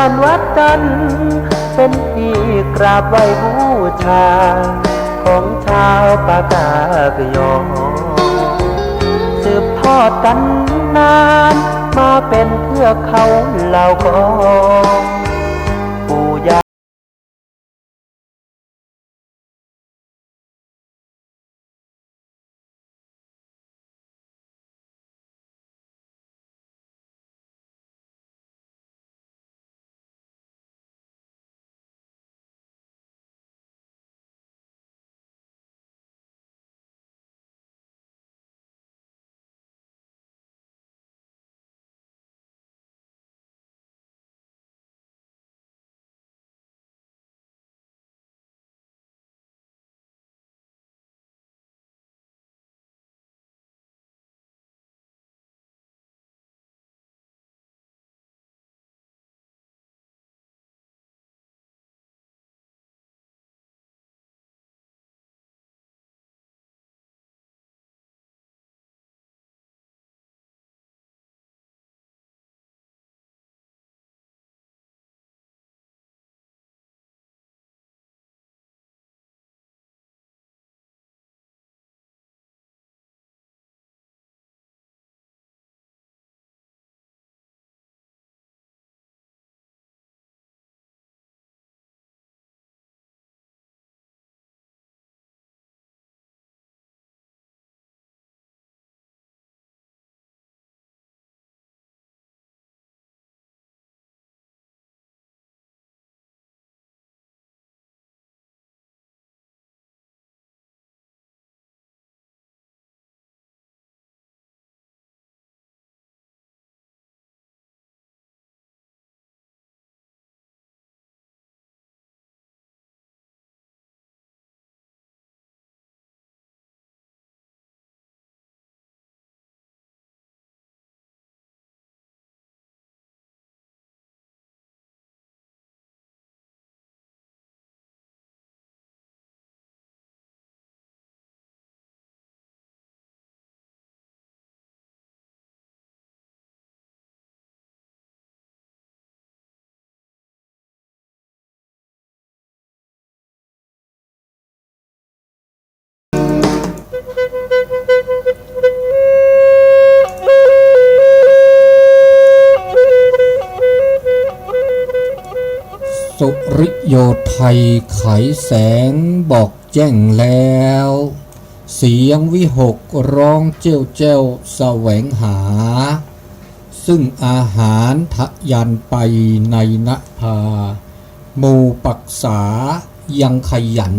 ลานวัดจันทร์ เป็นที่กราบไหว้บูชา ของชาวปากากยอ สืบทอดกันนาน มาเป็นเทือกเขาเหล่าขอ ปู่ย่า สุริโยไทยไขแสง บอกแจ้งแล้ว เสียงวิหกร้องเจ้วเจ้วแสวงหา ซึ่งอาหารทะยานไปในนภา หมู่ปักษายังขยัน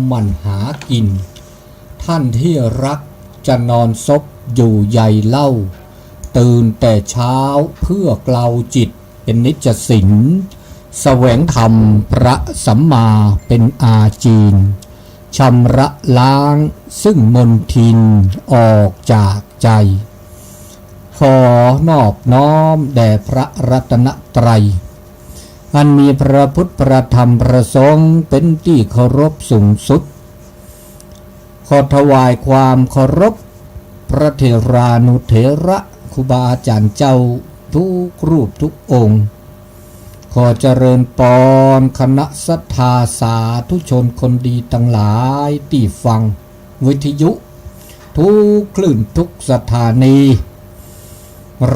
หมั่นหากิน ท่านที่รักจะนอนซบอยู่ใยเล่า ตื่นแต่เช้าเพื่อเกลาจิตเป็นนิจสิน แสวงธรรมพระสัมมาเป็นอาจีน ชำระล้างซึ่งมลทินออกจากใจ ขอนอบน้อมแด่พระรัตนตรัย อันมีพระพุทธพระธรรมพระสงฆ์เป็นที่เคารพสูงสุด ขอถวายความเคารพพระเถรานุเถระครูบาอาจารย์เจ้าทุกรูปทุกองค์ ขอเจริญปอนคณะศรัทธาสาธุชนคนดีทั้งหลายที่ฟังวิทยุทุกคลื่นทุกสถานี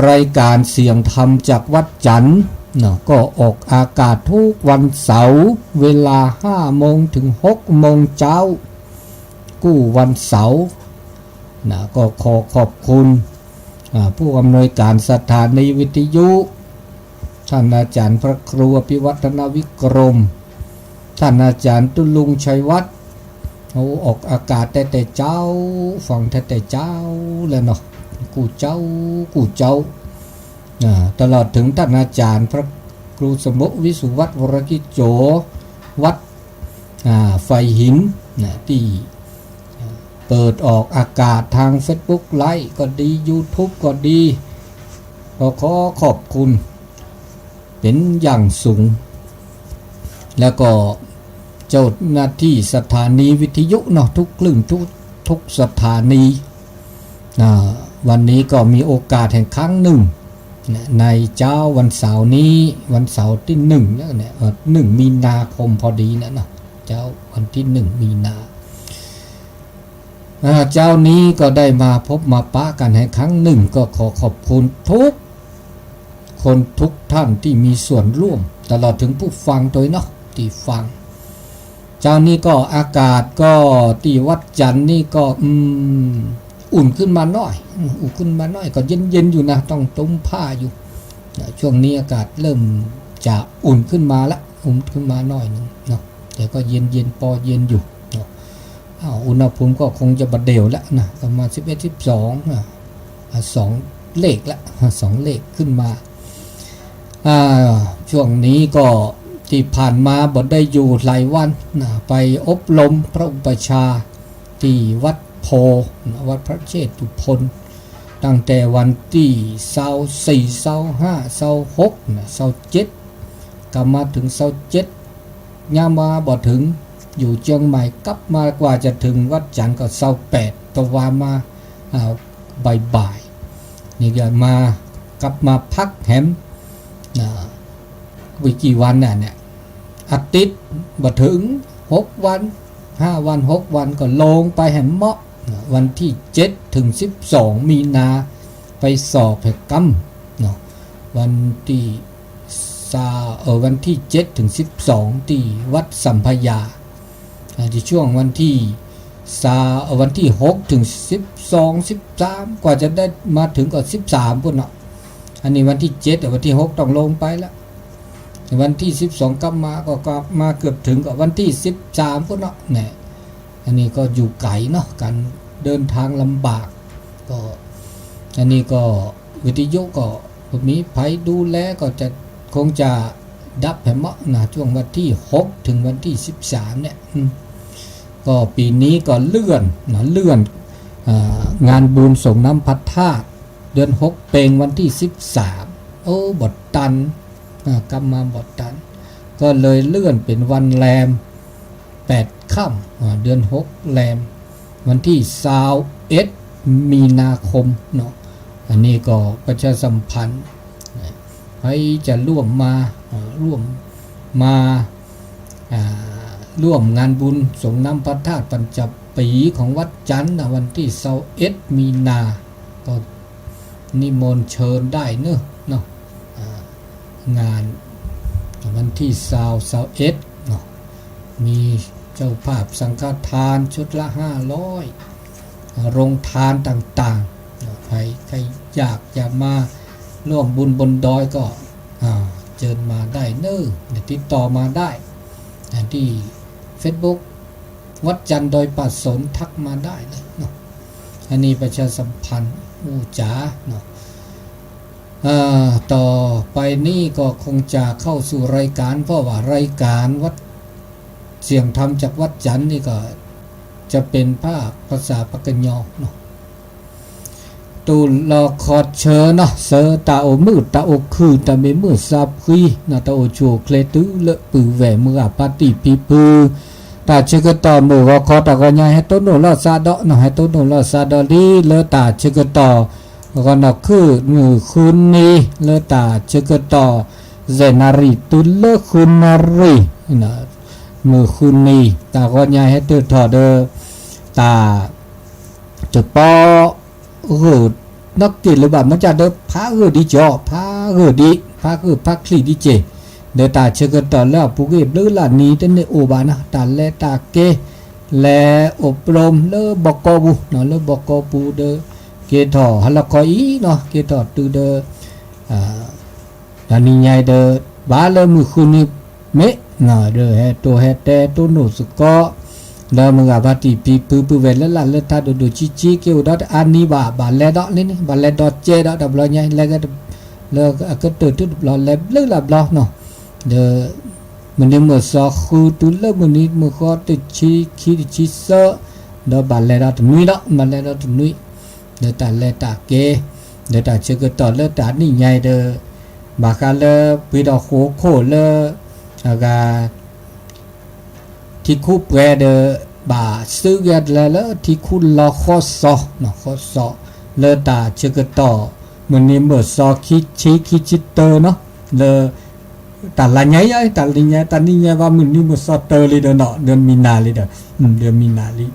รายการเสียงธรรมจากวัดจันทร์นะ ก็ออกอากาศทุกวันเสาร์ เวลาห้าโมงถึงหกโมงเช้า กู้วันเสาร์นะ ก็ขอขอบคุณ อ่า ผู้อำนวยการสถานีวิทยุ ท่านอาจารย์พระครูอภิวัฒนวิกรม ท่านอาจารย์ตุลุงชัยวัฒน์ โอ้ ออกอากาศแต่แต่เช้า ฟังแต่แต่เช้าแล้วเนาะ กู้เช้า กู้เช้า อ่า ตลอดถึงท่านอาจารย์พระครูสมุวิสุวัฒน์วรกิจโจ วัด อ่า ไฟหินนะ ที่ เปิดออกอากาศทาง Facebook Live ก็ดี YouTube ก็ดี ก็ขอขอบคุณเป็นอย่างสูง แล้วก็เจ้าหน้าที่สถานีวิทยุเนาะ ทุกคลื่นทุก ทุกสถานี อ่า วันนี้ก็มีโอกาสแห่งครั้งหนึ่ง ในเช้าวันเสาร์นี้ วันเสาร์ที่หนึ่งนะเนี่ย เอ่อ หนึ่งมีนาคมพอดีนะเนาะ เช้าวันที่หนึ่งมีนา อ่า เช้านี้ก็ได้มาพบมาปะกันอีกครั้งหนึ่ง ก็ขอขอบคุณทุกคนทุกท่านที่มีส่วนร่วม ตลอดถึงผู้ฟังด้วยเนาะ ที่ฟัง เช้านี้ก็อากาศก็ที่วัดจันทร์นี่ก็ อืม อุ่นขึ้นมาหน่อย อืม อุ่นขึ้นมาหน่อย ก็เย็นๆ อยู่นะ ต้องตุ้มผ้าอยู่นะ ช่วงนี้อากาศเริ่มจะอุ่นขึ้นมาละ อุ่นขึ้นมาหน่อยนึงเนาะ แต่ก็เย็นๆ ปอเย็นอยู่เนาะ อ้าว อุณหภูมิก็คงจะบ่เดี่ยวแล้วนะ ประมาณสิบเอ็ด สิบสอง อ่ะ อ่ะ สองเลขละ อ่ะ สองเลขขึ้นมา อ่า ช่วงนี้ก็ที่ผ่านมาบ่ได้อยู่หลายวันนะ ไปอบรมพระอุปัชฌาย์ที่วัดโพธิ์นะ วัดพระเชตุพน ตั้งแต่วันที่ซาวสี่ ซาวห้า ซาวหกนะ ซาวเจ็ด กลับมาถึงซาวเจ็ด ย่างมาบ่ถึง อยู่เชียงใหม่ กลับมากว่าจะถึงวัดจันทร์ก็ซาวแปด ตะวามา อ่า บ่ายๆ นี่ก็มา กลับมาพักแหม อ่า ไม่กี่วันน่ะเนี่ย อาทิตย์บ่ถึง หกวัน ห้าวัน หกวันก็ลงไปแหมเมาะ วันที่เจ็ดถึงสิบสองมีนา ไปสอบแหมกำเนาะ วันที่ซา เอ่อ วันที่เจ็ดถึงสิบสองที่วัดสัมพยา อ่า ในช่วงวันที่ซา เอ่อ วันที่หกถึงสิบสอง สิบสาม กว่าจะได้มาถึงก็สิบสามพุ้นเนาะ อันนี้วันที่เจ็ด อ่ะ วันที่หกต้องลงไปแล้ว วันที่สิบสองกลับมาก็กลับมาเกือบถึงก็วันที่สิบสามพุ้นเนาะ เนี่ย อันนี้ก็อยู่ไกลเนาะ การเดินทางลำบาก ก็ อันนี้ก็วิทยุก็บ่มีใผดูแล ก็จะ คงจะดับแหมเมาะนะ ช่วงวันที่หกถึงวันที่สิบสามเนี่ย อืม ก็ปีนี้ก็เลื่อนนะ เลื่อน อ่า งานบุญส่งน้ำพระธาตุ เดือนหกเปงวันที่สิบสาม โอ้ บ่ตัน อ่า กลับมาบ่ตัน ก็เลยเลื่อนเป็นวันแรมแปดค่ำ อ่า เดือนหกแรม วันที่ซาวเอ็ดมีนาคมเนาะ อันนี้ก็ประชาสัมพันธ์นะ ใครจะร่วมมา อ่า ร่วมมา อ่า ร่วมงานบุญส่งน้ำพระธาตุปัญจปีของวัดจันทร์นะ วันที่ซาวเอ็ดมีนา ก็นิมนต์เชิญได้เนอะเนาะ อ่า งานวันที่ซาว ซาวเอ็ดเนาะ มีเจ้าภาพสังฆทานชุดละห้าร้อย โรงทานต่างๆ ใคร ใครอยากจะมาร่วมบุญบนดอยก็ อ่า เชิญมาได้เนอะ ติดต่อมาได้ อ่า ที่ Facebook วัดจันทร์ดอยป่าสน ทักมาได้เลยเนาะ อันนี้ประชาสัมพันธ์อู้จ๋าเนาะ เอ่อ ต่อไปนี่ก็คงจะเข้าสู่รายการ เพราะว่ารายการวัด เสียงธรรมจากวัดจันทร์นี่ก็จะเป็นภาคภาษาปากกยอเนาะ တူၢ်လီၤခီဆၢနီၤ ဆၢတၢ်အိၣ်မုာ်တၢ်အိၣ်ခုၣ် တၢ်မ့ၢ်မုာ်စၢ်ဖှံနီၤ တၢ်အိၣ်ဆူၣ်အိၣ်ချ့တုၤလၢပုၢ်ဝဲၢ်မုၢ်ဂၤဖါတံၢ်ဖံဖု တၢ်ဆၢကတီၢ်မုၢ်ဂီၤခီ တၢ်ဂီၤညါဟဲတိၢ်နီၣ်လီၤစးဒီးနီၤ ဟဲတိၢ်နီၣ်လီၤစးဒီးလံ လၢတၢ်ဆၢကတီၢ် ဂီၤနီၢ်ခုၣ်မုၢ်ဃုနံၤ လၢတၢ်ဆၢကတီၢ် ယဲၢ်နၣ်ရံၣ်တုၤလၢဃုနၣ်ရံၣ် မုၢ်ဃုနံၤ တၢ်ဂီၤညါဟဲတၢၢ်ထီၣ်ဒီး တၢ် တပီ ဂၢၢ် နီၢ်က့ၢ်လၢၤဘၣ် မ့ၢ်ကၢ်ဒၢဖးဂၢၢ်ဒံးကီး ဖးဂၢၢ်ဒံး ဖးဂၢၢ်ဖးချံးဒံးက့ၤ ဒီးတၢ်ဆၢကတီၢ်လၢအပူၤကွံာ်ဘျုးလၢ်နံၤတန့ၢ်အိၣ်ဘၣ်နီၤ တၢ်လဲၤတၢ်က့ၤ လဲၤအိၣ်ပျိမ်လၢဘီကီပူၤနီၤ လၢဘီကီပူၤဒီး က့ၤထီၣ်ဟါလီၤခီအံၤနီၤ က့ၤထီၣ်တုၤဒီး တနံၤညါအံၤဒီး ဘၣ်လၢမုၢ်ဃုနံၤမ့ၢ် ဒီးဟဲတိၢ်ဟဲတဲတိၢ်နီၣ်သကိး ဒီးမုၢ်ဂၤဖါတံၢ်ဖံဖုပုၢ်ဝဲၢ်လၢ်လၢ်လၢထါဒိၣ်ဒိၣ်ဆံးဆံး က့ၤအိၣ်ဒီးတအါနံၤဘၣ် ဘၣ်လဲၤဒီးလံန့ၣ် ဘၣ်လဲၤဒီးကဲဒီးတဘျီညါ လဲၤကဲ လၢအကတၢၢ်တုၤတဘျီ လဲၤဘျုးလၢ်ဘျီနီၤ ဒီး မုၢ်နံၤမုၢ်သီဃုတုၤလၢမုၢ်နံၤမုၢ်ဃီတဆံခံတဆံသၢ ဒီးဘၣ်လဲၤဒီးတနွံဒီး ဘၣ်လဲၤဒီးတနွံ ဒီးတၢ်လဲၤတၢ်က့ၤ ဒီးတၢ်ဆၢကတီၢ်လၢတနံၤညါအံၤဒီး ဘၣ်ဃးလၢပှ့ၤဒီးဃိခိၣ်လၢ အဂၤ ထံခူပှဲၤဒီး ဘၣ်စုက့ၤလဲၤလၢထံခူလီၤဃီစီၤ ဃီစီၤ လၢတၢ်ဆၢကတီၢ် မုၢ်နံၤမုၢ်သီခံဆံ ခံဆံတၢနီၤ, လၢ တၢ်လါညါအံၤ တၢ်လါညါ တၢ်နံၣ်ညါဘၣ် မုၢ်နံၤမုၢ်သီတၢလံဒီးနီၤ ဒီးမံနၤလံဒီး ဒီးမံနၤလံ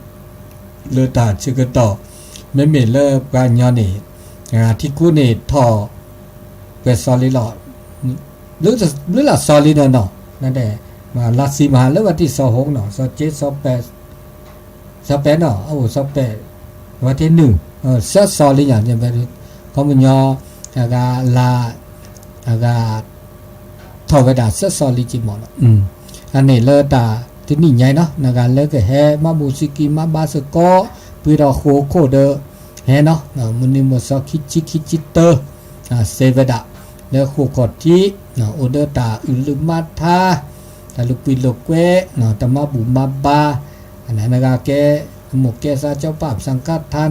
လၢတၢ်ဆၢကတီၢ် မ့မ့ၢ်လၢပှၤကညီန့ၣ် ထံကိးန့ၣ်ထီၣ် ပှဲၤစီၤလံလီၤ ဘျုးလၢစီၤလံဒီးနီၤ လါဆံမဟါလၢဝဲတံၢ်စီၤဟိနီၤ စီၤက့ စီၤပဲးနီၤ အအိၣ်စီၤပဲး ဝဲတ့နုာ် ဆၢစီၤလံညါ ခီပညီ အဂၤလါ အဂၤ ထီၣ်ဝဲဒၣ်ဆၢစီၤလံက့မီၤနီၤ အန့ၣ်လၢတၢ်တနံၣ်ညါအံၤနီၤ နဂၤလၢကဟဲမၤဘူၣ်စ့ၢ်ကီး မၤဘါစ့ၢ်ကီး ပှ့ၤဒီးဃိာ်ခိၣ်ဒီး ဟဲနီၤ မုၢ်နံၤမုၢ်သီခံဆံ ခံဆံတၢ စံးဝဲဒၣ် လၢဃိာ်ခီၣ်ထံး အိၣ်ဒီးတၢ်အုၣ်လုၢ်မၤထါ တၢ်လိာ်ကွံလိာ်ကွဲ တၢ်မၤဘူၣ်မၤဘါ နဂၤကဲ မိၢ်ကဲစၢ်ကၠီပာ် ပစၢ်ကထါ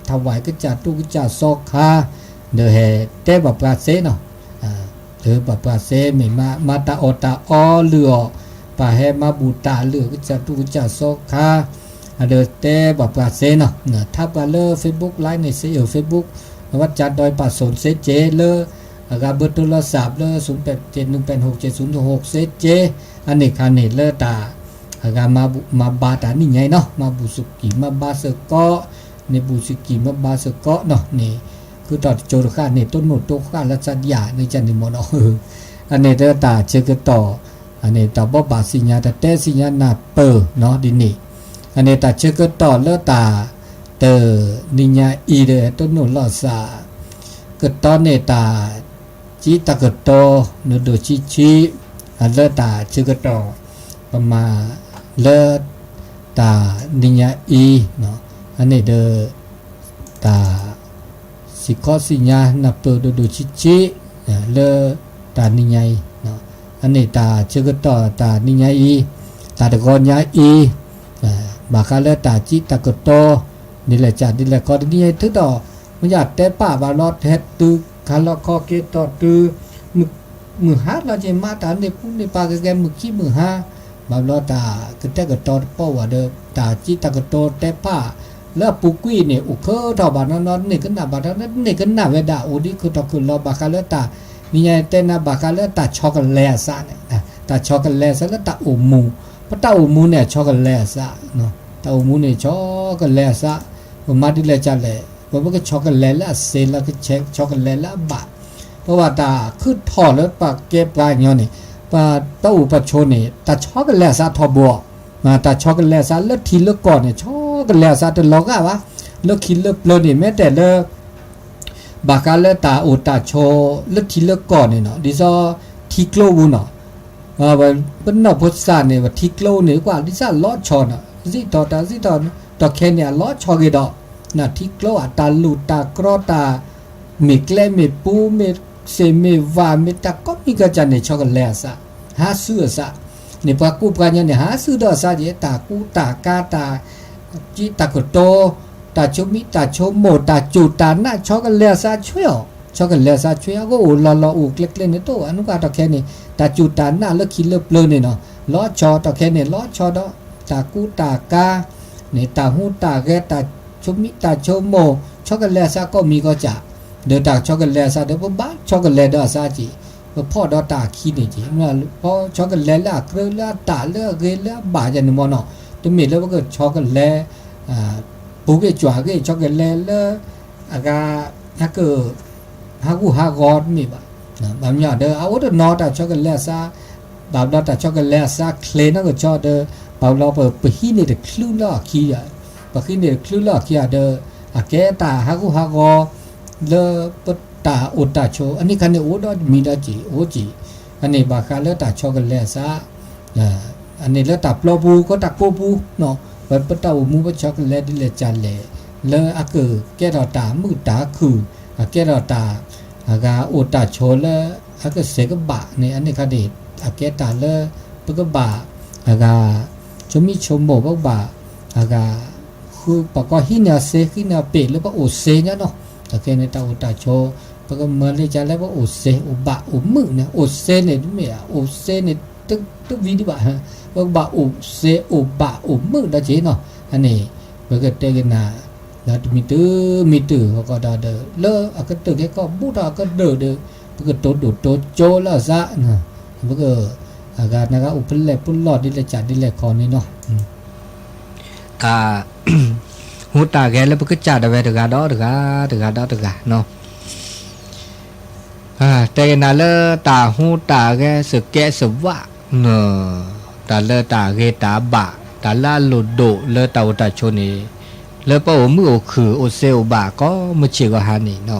ထဝဲကစၢ်တူၢ်ကစၢ်စီခါ ဒီးဟဲတဲဘၣ်ပှၤစ့နီၤ တဲဘၣ်ပှၤစ့ မ့ၢ်မၤတၢ်အီၣ်တၢ်အီလုၢ်အီၣ် ပှၤဟဲမၤဘူၣ်တၢ်လုၢ်အီၣ်ကစၢ်တူၢ်ကစၢ်စီခါ ဒီးတဲဘၣ်ပှၤစ့နီၤ ထါပှၤလၢ Facebook Live န့ၣ်စ့ Facebook ဝဲကၠၢ်ဒွဲပာ်စိၣ်စ့က့လၢ အဂၤဘၢတိလီၤစၣ်လၢ သုးပ့းတ့နုပ့းဟိၣ်စ့ သုးဟိၣ်စ့က့ အန့ၣ်ခါန့ၣ်လၢတၢ် အဂၤမၤဘူၣ်မၤဘါတၢ်နံၣ်ညါအံၤနီၤ မၤဘူၣ်စူၢ်ကံၢ်မၤဘါစ့ၢ်ကီး န့ၣ်ဘူၣ်စူၢ်ကံၢ်မၤဘါစ့ၢ်ကီးနီၤ န့ၣ် ဃုထီၣ်တကၠိတဃၣ်န့ၣ် တိၢ်နီၣ်တိၢ်ဃၣ်လၢစၢ်ဒံယၤ န့ၣ်ကန့ၣ်မီၤနီၤ အန့ၣ်တၢ်ဆၢကတီၢ် အန့ၣ်တၢ်ဘိးဘၣ်စံညါ တၢ်တဲစံညါနၢ်ပၢၢ်နီၤ ဒ်န့ၣ် အန့ၣ်တၢ်ဆၢကတီၢ်လၢတၢ် တနံၤညါအံၤဒီး တိၢ်နီၣ်လီၤစၢ် ကတီၢ်န့ၣ်တၢ် စံးတၢ်ကတိၤ ဒိၣ်ဒိၣ်ဆံးဆံး လၢတၢ်ဆၢကတီၢ် ပမၤလၢ တၢ်နံၤညါအံၤ အန့ၣ်ဒီး တၢ် စံးခီစံးညါနၢ်ပၢၢ်ဒိၣ်ဒိၣ်ဆံးဆံး လၢတၢ်နံၤညါအံၤ အန့ၣ်တၢ်ဆၢကတီၢ်တၢ်နံၤညါအံၤ တၢ်တဂီၤညါအံၤ ဘၣ်ဃးလၢတၢ်စံးတၢ်ကတိၤ ဒ်လဲၣ်စၢ်ဒ်လဲၣ်ခီ တနံၤအံၤထုးထီၣ် မ့ၢ်ယတဲပာ်ဘၣ်လီၤ ဟဲတုၤခါလီၤခီက့ၤတီၢ်တုၤ မုၢ်ဟါလီၤက့ၤမၤတၢ်န့ၣ်ပူၤန့ၢ်ပာ်ကကဲမုၢ်ခံမုၢ်ဟါ ဘၣ်ဘျီတၢ်ကတဲာ်ကတီၤတပီၢ်ဝဲဒီး တၢ်စံးတၢ်ကတိၤတဲပာ် လၢအပူၤကွံာ်န့ၣ် အိၣ်ခၢထီၣ်ဘၣ်နီၢ်နီၢ် တန့ၢ်ကနၣ်ဘၣ်တၢ် တန့ၢ်ကနၣ်ဝဲဒၣ် အိၣ်ဒံးခူၣ်ထီၣ်ခူၣ်လီၤ ဘၣ်ဃးလၢတၢ် နံၤညါတဲနၤဘၣ်ဃးလၢတၢ်ဆီကလဲၤအသးန့ၣ် တၢ်ဆီကလဲၤအသးလၢတၢ်အိၣ်မူ ပတၢ်အိၣ်မူန့ၣ် အဆီကလဲၤအသး တၢ်အိၣ်မူန့ၣ် ဆီကလဲၤအသး ပမၤဒ်လဲၣ်ကလဲၣ် ပကဆီကလဲၤလၢအစ့လၢကဆီကလဲၤလၢအဘၣ် ပဘၣ်တၢ်ခုၣ်ထီၣ်လၢပှၤကဲပှၤကညီန့ၣ် ပှၤအိၣ်ပှၤဆိးန့ၣ် တၢ်ဆီကလဲၤအသးထီဘိ တၢ်ဆီကလဲၤအသးလၢထံလၢကီၢ်န့ၣ် ဆီကလဲၤအသးတလီၤဂာ်ဘၣ် လၢခံလၢပျၢၤန့ၣ် မ့ၢ်တဲလၢ ဘၣ်ဃးလၢတၢ်အိၣ်တၢ်ဆိးလၢထံလၢကီၢ်န့ၣ်နီၤ ဒ်သိးထံကျိပူၤနီၤ ပနီၢ်ဖိသၣ်န့ၣ် ပထံကျိန့ၣ် ကွၢ်ဒ်သိးလီၤဆီနီၤ စံးထီၣ်တၢ်စံးထီၣ် တီၢ်ခဲန့ၣ် အလီၤဆီက့ၤဒီး ထံကျိအတၢ်လူၢ်တၢ်ကြီတၢ် မ့ၢ်ကျဲမ့ၢ်ပူၤ မ့ၢ်သ့ၣ်မ့ၢ်ဝၣ် မ့ၢ်တၢ်ကိးမံၤကီးကၢ်န့ၣ် ဆီကလဲၤအသး ဟးဆူအသး န့ၣ်ပှၤကူပှၤညီန့ၣ် ဟးဆူဒီးအသးက့ၤ တၢ်ကူတၢ်ကၤ တၢ်စံးတၢ်ကတိၤ တၢ်ဆိမိၣ်တၢ်ဆိကမိၣ် တၢ်စူၢ်တၢ်နာ် ဆီကလဲၤအသးဆှဲအီၤ ဆီကလဲၤအသးဆှဲအီၤ ကအိၣ်လီၤလီၤအိၣ်ကျဲကျဲန့ၣ် တအိၣ်အနီၢ်ကီၢ်တီၢ်ခဲန့ၣ် တၢ်စူၢ်တၢ်နာ်လၢခံလၢပျၢၤန့ၣ်နီၤ လီၤဆီတီၢ်ခဲန့ၣ် လီၤဆီဒီး တၢ်ကူတၢ်ကၤ န့ၣ် တၢ်ဟူးတၢ်ဂဲၤ တၢ်ဆိမိၣ်တၢ်ဆိကမိၣ် ဆီကလဲၤအသးကိးမံၤကီးကၢ် ဒီးတၢ်ဆီကလဲၤအသးဒီး ပဘၣ်ဆီကလဲၤဒီးအသးက့ၤ ပဖီၣ်ဒီးတၢ်အခံန့ၣ်က့ၤ ပဆီကလဲၤလၢအကြၢးလၢအတၢ်လၢအဂ့ၤလၢအဘၣ်ယၤန့ၣ်မီၢ်နီၤ တမ့ၢ်လၢပကဆီကလဲၤ ပူၤဂ့ၤကွၢ်ဂ့ၤ ဆီကလဲၤလၢ အဂၤ ဟဲက ဟးဂူာ်ဟးဂီၤတမ့ၢ်ဘၣ် ဘၣ်မနုၤဒီး အအိၣ်တနီၤတၢ်ဆီကလဲၤအသး ဘၣ်ဘျီတၢ်ဆီကလဲၤအသးချ့နီၢ်ကဆီဒီး ဘၣ်ဘျီပ ပဟံးန့ၢ်တချုးလၢအခံ ပဟံးန့ၢ်တချုးလၢအခံဒီး အကဲတၢ်ဟးဂူာ်ဟးဂီၤ လၢပတၢ်အိၣ်တၢ်ဆိး အန့ၣ်ခါန့ၣ်အိၣ်ဒီးမံၤဒီးက့ၤ အိၣ်က့ၤ အန့ၣ်ဘၣ်ဃးလၢတၢ်ဆီကလဲၤအသး အန့ၣ်လၢတၢ်ပျီပူၤ ကီတၢ်ကိးပူၤ ပတၢ်အိၣ်မူပဆီကလဲၤဒ်လဲၣ်ကလဲၣ် လၢအကကဲထီၣ်တၢ်မုာ်တၢ်ခုၣ် အကဲထီၣ်တၢ် အဂၤအိၣ်တၢ်ဆိးလၢ အကစဲးကဘၣ်န့ၣ် အန့ၣ်ခါန့ၣ် အကဲတၢ်လၢ ပကဘၣ် အဂၤ ဆိမိၣ်ဆိကမိၣ် ပကဘၣ် အဂၤ ဃုပှၤကီၢ်ဟံးန့ၢ်အစ့ ဟံးန့ၢ်အပ့ၢ်လၢပအိၣ်စ့ညါနီၤ တၢ်ခဲန့ၣ်တၢ်အိၣ်တၢ်ဆိး ပကမၤလၢကလဲၣ် ပအိၣ်စ့ အိၣ်ဘၣ်အိၣ်မုာ်န့ၣ် အိၣ်စ့န့ၣ်တမ့ၢ် အိၣ်စ့န့ၣ် တဝံၤဒံးဘၣ် ပကဘၣ်အိၣ်စ့ အိၣ်ဘၣ်အိၣ်မုာ်ဒီးက့ၤနီၤ အန့ၣ် ပကတဲကနၤ ဒီးတမံၤတုၤမံၤတုၤ ဟီၣ်ကီၢ်ဒီး လၢအကတၢၢ်ကဲကီၢ်ဘူးထီၣ်အကတၢၢ်ဒီး ပကတိၤဒိၣ်တိၤကၠိလၢအသး, ပက အဂၤနဂၤအိၣ်ဖဲလဲၣ်ဖဲလဲၣ်ဒ်လဲၣ်ကးဒ်လဲၣ်ခီန့ၣ်နီၤ, တၢ်ဟူးတၢ်ဂဲၤလၢပကစၢ်ဒၣ်ဝဲတဂၤဒီးတဂၤ, တဂၤဒီးတဂၤနီၤ. တဲကနၤလၢတၢ်ဟူးတၢ်ဂဲၤ စကဲးစဝး, တၢ်လၢတၢ်ဂ့ၤတၢ်ဘၣ်, တၢ်လၢအလိၣ်ဒိၣ်လၢတၢ်အိၣ်တၢ်ဆိးန့ၣ်, လၢပအိၣ်မုာ်အိၣ်ခုၣ် အိၣ်စ့အိၣ်ဘၣ် ကိးမုၢ်ဆ့ၣ်ဂီၤဟါန့ၣ်နီၤ,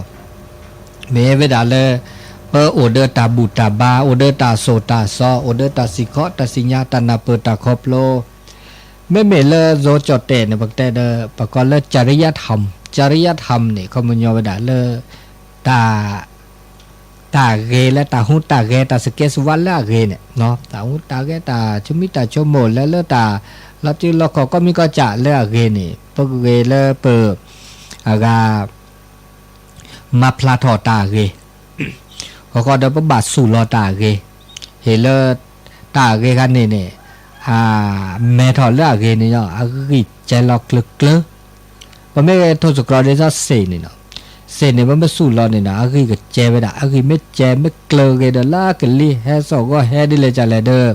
မ့ၢ်ဝဲဒၣ်လၢ ပအိၣ်ဒီးတၢ်ဘူၣ်တၢ်ဘါ, အိၣ်ဒီးတၢ်သိၣ်တၢ်သီ, အိၣ်ဒီးတၢ်စံၣ်ခီတၢ်စံၣ်ညါ, တၢ်နၢ်ပၢၢ်တၢ်ခီဖျိ, မ့မ့ၢ်လၢ သိကၠီၣ်တဲၣ်န့ၣ် ပကတဲဒီး ပကိးလၢ ကၠၤရံယါထၣ်, ကၠၤရံယါထၣ်န့ၣ် ခီပညီဝဲဒၣ်လၢ တၢ် တၢ်ဂ့ၤလၢတၢ်ဟူးတၢ်ဂဲၤ တၢ်စကဲးစဝးလၢအဂ့ၤန့ၣ်, တၢ်ဟူးတၢ်ဂဲၤ တၢ်ဆိမိၣ်တၢ်ဆိကမိၣ်လၢ လၢတၢ်လီၤတံၢ်လီၤခီၣ် ကိးမံၤကိးကၠးလၢအဂ့ၤန့ၣ် ပဂ့ၤလၢပ အဂၤ မၤဖျါထီၣ်တၢ်အဂ့ၤ, ဃီဃီဒီးပဘၣ်သူၣ်လီၤတၢ်အဂ့ၤ, ဟ့ၣ်လၢ တၢ်အဂ့ၤခါန့ၣ်န့ၣ် အမဲထီၣ်လၢအဂ့ၤန့ၣ် အဂံၢ်စဲၤလီၤကျၢၤကျၢၤ, ပမ့ၢ်ထိၣ်သတြီၤဒ်သိးစ့ၣ်န့ၣ်နီၤ, စ့ၣ်န့ၣ် ပမ့ၢ်သူၣ်လီၤန့ၣ်ဒီး အဂံၢ်ကစဲၤဝဲဒၣ်, အဂံၢ်မ့ၢ်စဲၤမ့ၢ်ကျၢၤဂ့ၤဒီး လၢကလံၤဟဲစိာ်ဂီၤဟဲဒ်လဲၣ်ကလဲၣ်ဒီး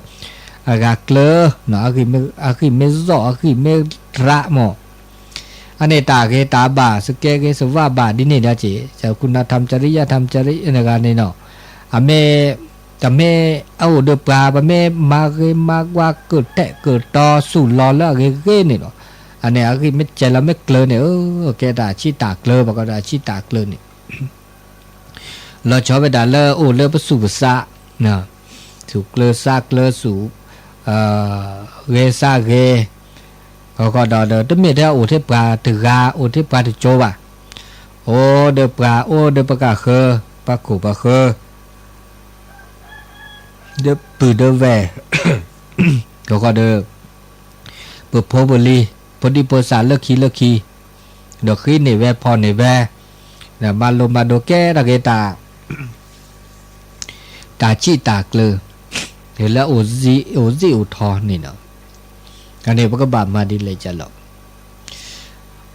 အဂၤကျၢၤ, အဂံၢ်မ့ၢ်စိာ် အဂံၢ်မ့ၢ်ရးမး, အန့ၣ်တၢ်ဂ့ၤတၢ်ဘၣ် စကဲဂ့ၤစဝးဘၣ်ဒ်န့ၣ်ဒီးက့ၤ ကၠၤရံယါထၣ် ကၠၤရံယါထၣ် ကၠၤရံယါထၣ် တဂၤန့ၣ်နီၤ, အမ့ၢ် တမ့ၢ်အအိၣ်ဒီးပှၤ ပမ့ၢ်မၤဂ့ၤမၤဝါကၢၣ်ထဲးကၢၣ်တီသူၣ်လီၤလၢအဂ့ၤဂ့ၤန့ၣ်လီၤ, အန့ၣ်အဂံၢ်မ့ၢ်စဲၤလီၤမ့ၢ်ကျၢၤန့ၣ် အကဲတၢ်ဆံးတၢ်ကျၢၤ ပှၤကိးတၢ်ဆံးတၢ်ကျၢၤန့ၣ် လီၤဆီဝဲဒၣ်လၢအိၣ်လၢပသူၣ်ပသး, သူၣ်ကျၢၤသးကျၢၤသူၣ်, ဂ့ၤသးဂ့ၤ, ဃီဃီဒီး တမ့ၢ်ထဲအိၣ်ထဲပှၤတဂၤ အိၣ်ထဲပှၤတကၠိဘၣ်, အိၣ်ဒီးပှၤ အိၣ်ဒီးပကၢ်ဃၢၤ ပှၤခိၣ်ပှၤဃၢၤ ဒီးပုၢ်ဒီးဝဲၢ်, ဃီဃီဒီး ပဖိပလံၤ ဖိဒံဖိသၣ်လၢခံလၢခံ, ဒီးဃ့န့ၢ်ဝဲဖီၣ်န့ၢ်ဝဲ, ဒီးမၤလိမၤဒိးကဲထီၣ်က့ၤတၢ် တၢ်ဆံးတၢ်ကျၢၤ, လၢအိၣ်သံအိၣ်ထီန့ၣ်လီၤ, အန့ၣ်ပကဘၣ်မၤဒ်လဲၣ်ကလဲၣ်,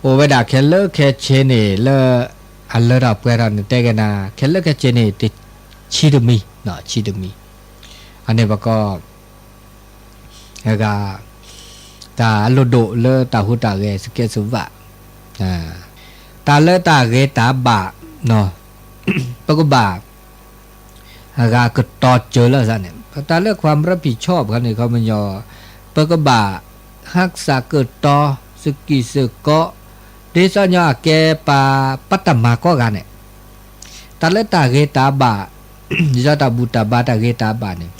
အိၣ်ဝဲဒၣ်ခဲလၢာ်ခဲဆ့န့ၣ်လၢ အလၢထီၣ်ပှဲၤထီၣ်န့ၣ် တဲကနၤ ခဲလၢာ်ခဲဆ့န့ၣ် တဆံတမံၤ, ဆံတမံၤ, အန့ၣ်ပကီ အဂၤ တၢ်အလိၣ်ဒိၣ်လၢတၢ်ဟူးတၢ်ဂဲၤ စကဲးစဝး, တၢ်လၢတၢ်ဂ့ၤတၢ်ဘၣ်, ပကဘၣ် အဂၤကတီၤစၢၤလၢအသးန့ၣ် တၢ်လၢ ความรับผิดชอบ ခါန့ၣ် ခီပညီ ပကဘၣ် ဟးကစၢ်ကတီၤ စကံၢ်စကီး ဒ်သိးညီအကဲပ ပတၢ်မၤကိးဂၤန့ၣ် တၢ်လၢတၢ်ဂ့ၤတၢ်ဘၣ်, ဒ်သိးတၢ်ဘူၣ်တၢ်ဘါတၢ်ဂ့ၤတၢ်ဘၣ်န့ၣ်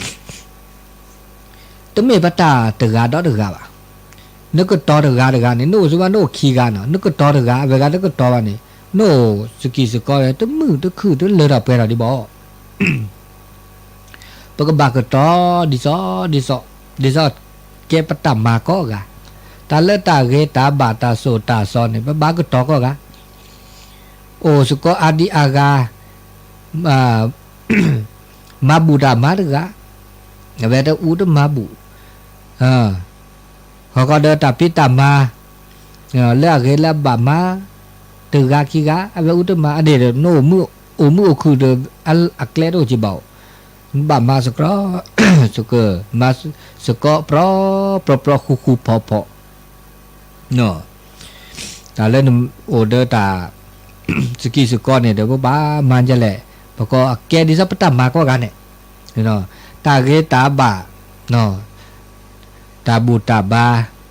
တမ့ၢ်ပတၢ်တဂၤဒီးတဂၤဘၣ်. နကတီၤတဂၤတဂၤန့ၣ် နအိၣ်စ့ၢ်ဘၣ် နအိၣ်ခံဂၤနီၤ, နကတီၤတဂၤ အဝဲဂၤတကတီၤဘၣ်န့ၣ် နအိၣ်စကံၢ်စကီး တမုာ်တခုၣ်တလၢထီၣ်ပှဲၤထီၣ်ဒံးဘၣ်. ပကဘၣ်ကတီၤ ဒ်သိး ဒ်သိး ဒ်သိးကဲပတၢ်မၤကိးဂၤ, တၢ်လၢတၢ်ဂ့ၤတၢ်ဘၣ်တၢ်သိၣ်တၢ်သီန့ၣ် ပဘၣ်ကတီၤကိးဂၤ, အိၣ်စ့ၢ်ကီးအါဒံအါဂၤ မၤဘူၣ်တၢ်မၤတဂၤ, အဝဲတအူတမၤဘူၣ်, ဃီဃီဒီးတၢ်ဖံးတၢ်မၤ လၢအဂ့ၤလၢအဘၣ်မၤ တဂၤခံဂၤ အဝဲအူတမၤ အန့ၣ်ဒီး နအိၣ်မုာ်အိၣ်ခုၣ်ဒီး အကျဲတအိၣ်က့ၤဘၣ်အိၣ်, နဘၣ်မၤစကီး စက မၤစကီးပြီပြီပြီဃူဃူဖိးဖိး တၢ်လၢနအိၣ်ဒီးတၢ် စကံၢ်စကီးန့ၣ်ဒီး ပဘၣ်မၤဒ်လဲၣ်, ပကအကဲဒ်သိးပတၢ်မၤကိးဂၤန့ၣ်, တၢ်ဂ့ၤတၢ်ဘၣ် တၢ်ဘူၣ်တၢ်ဘါ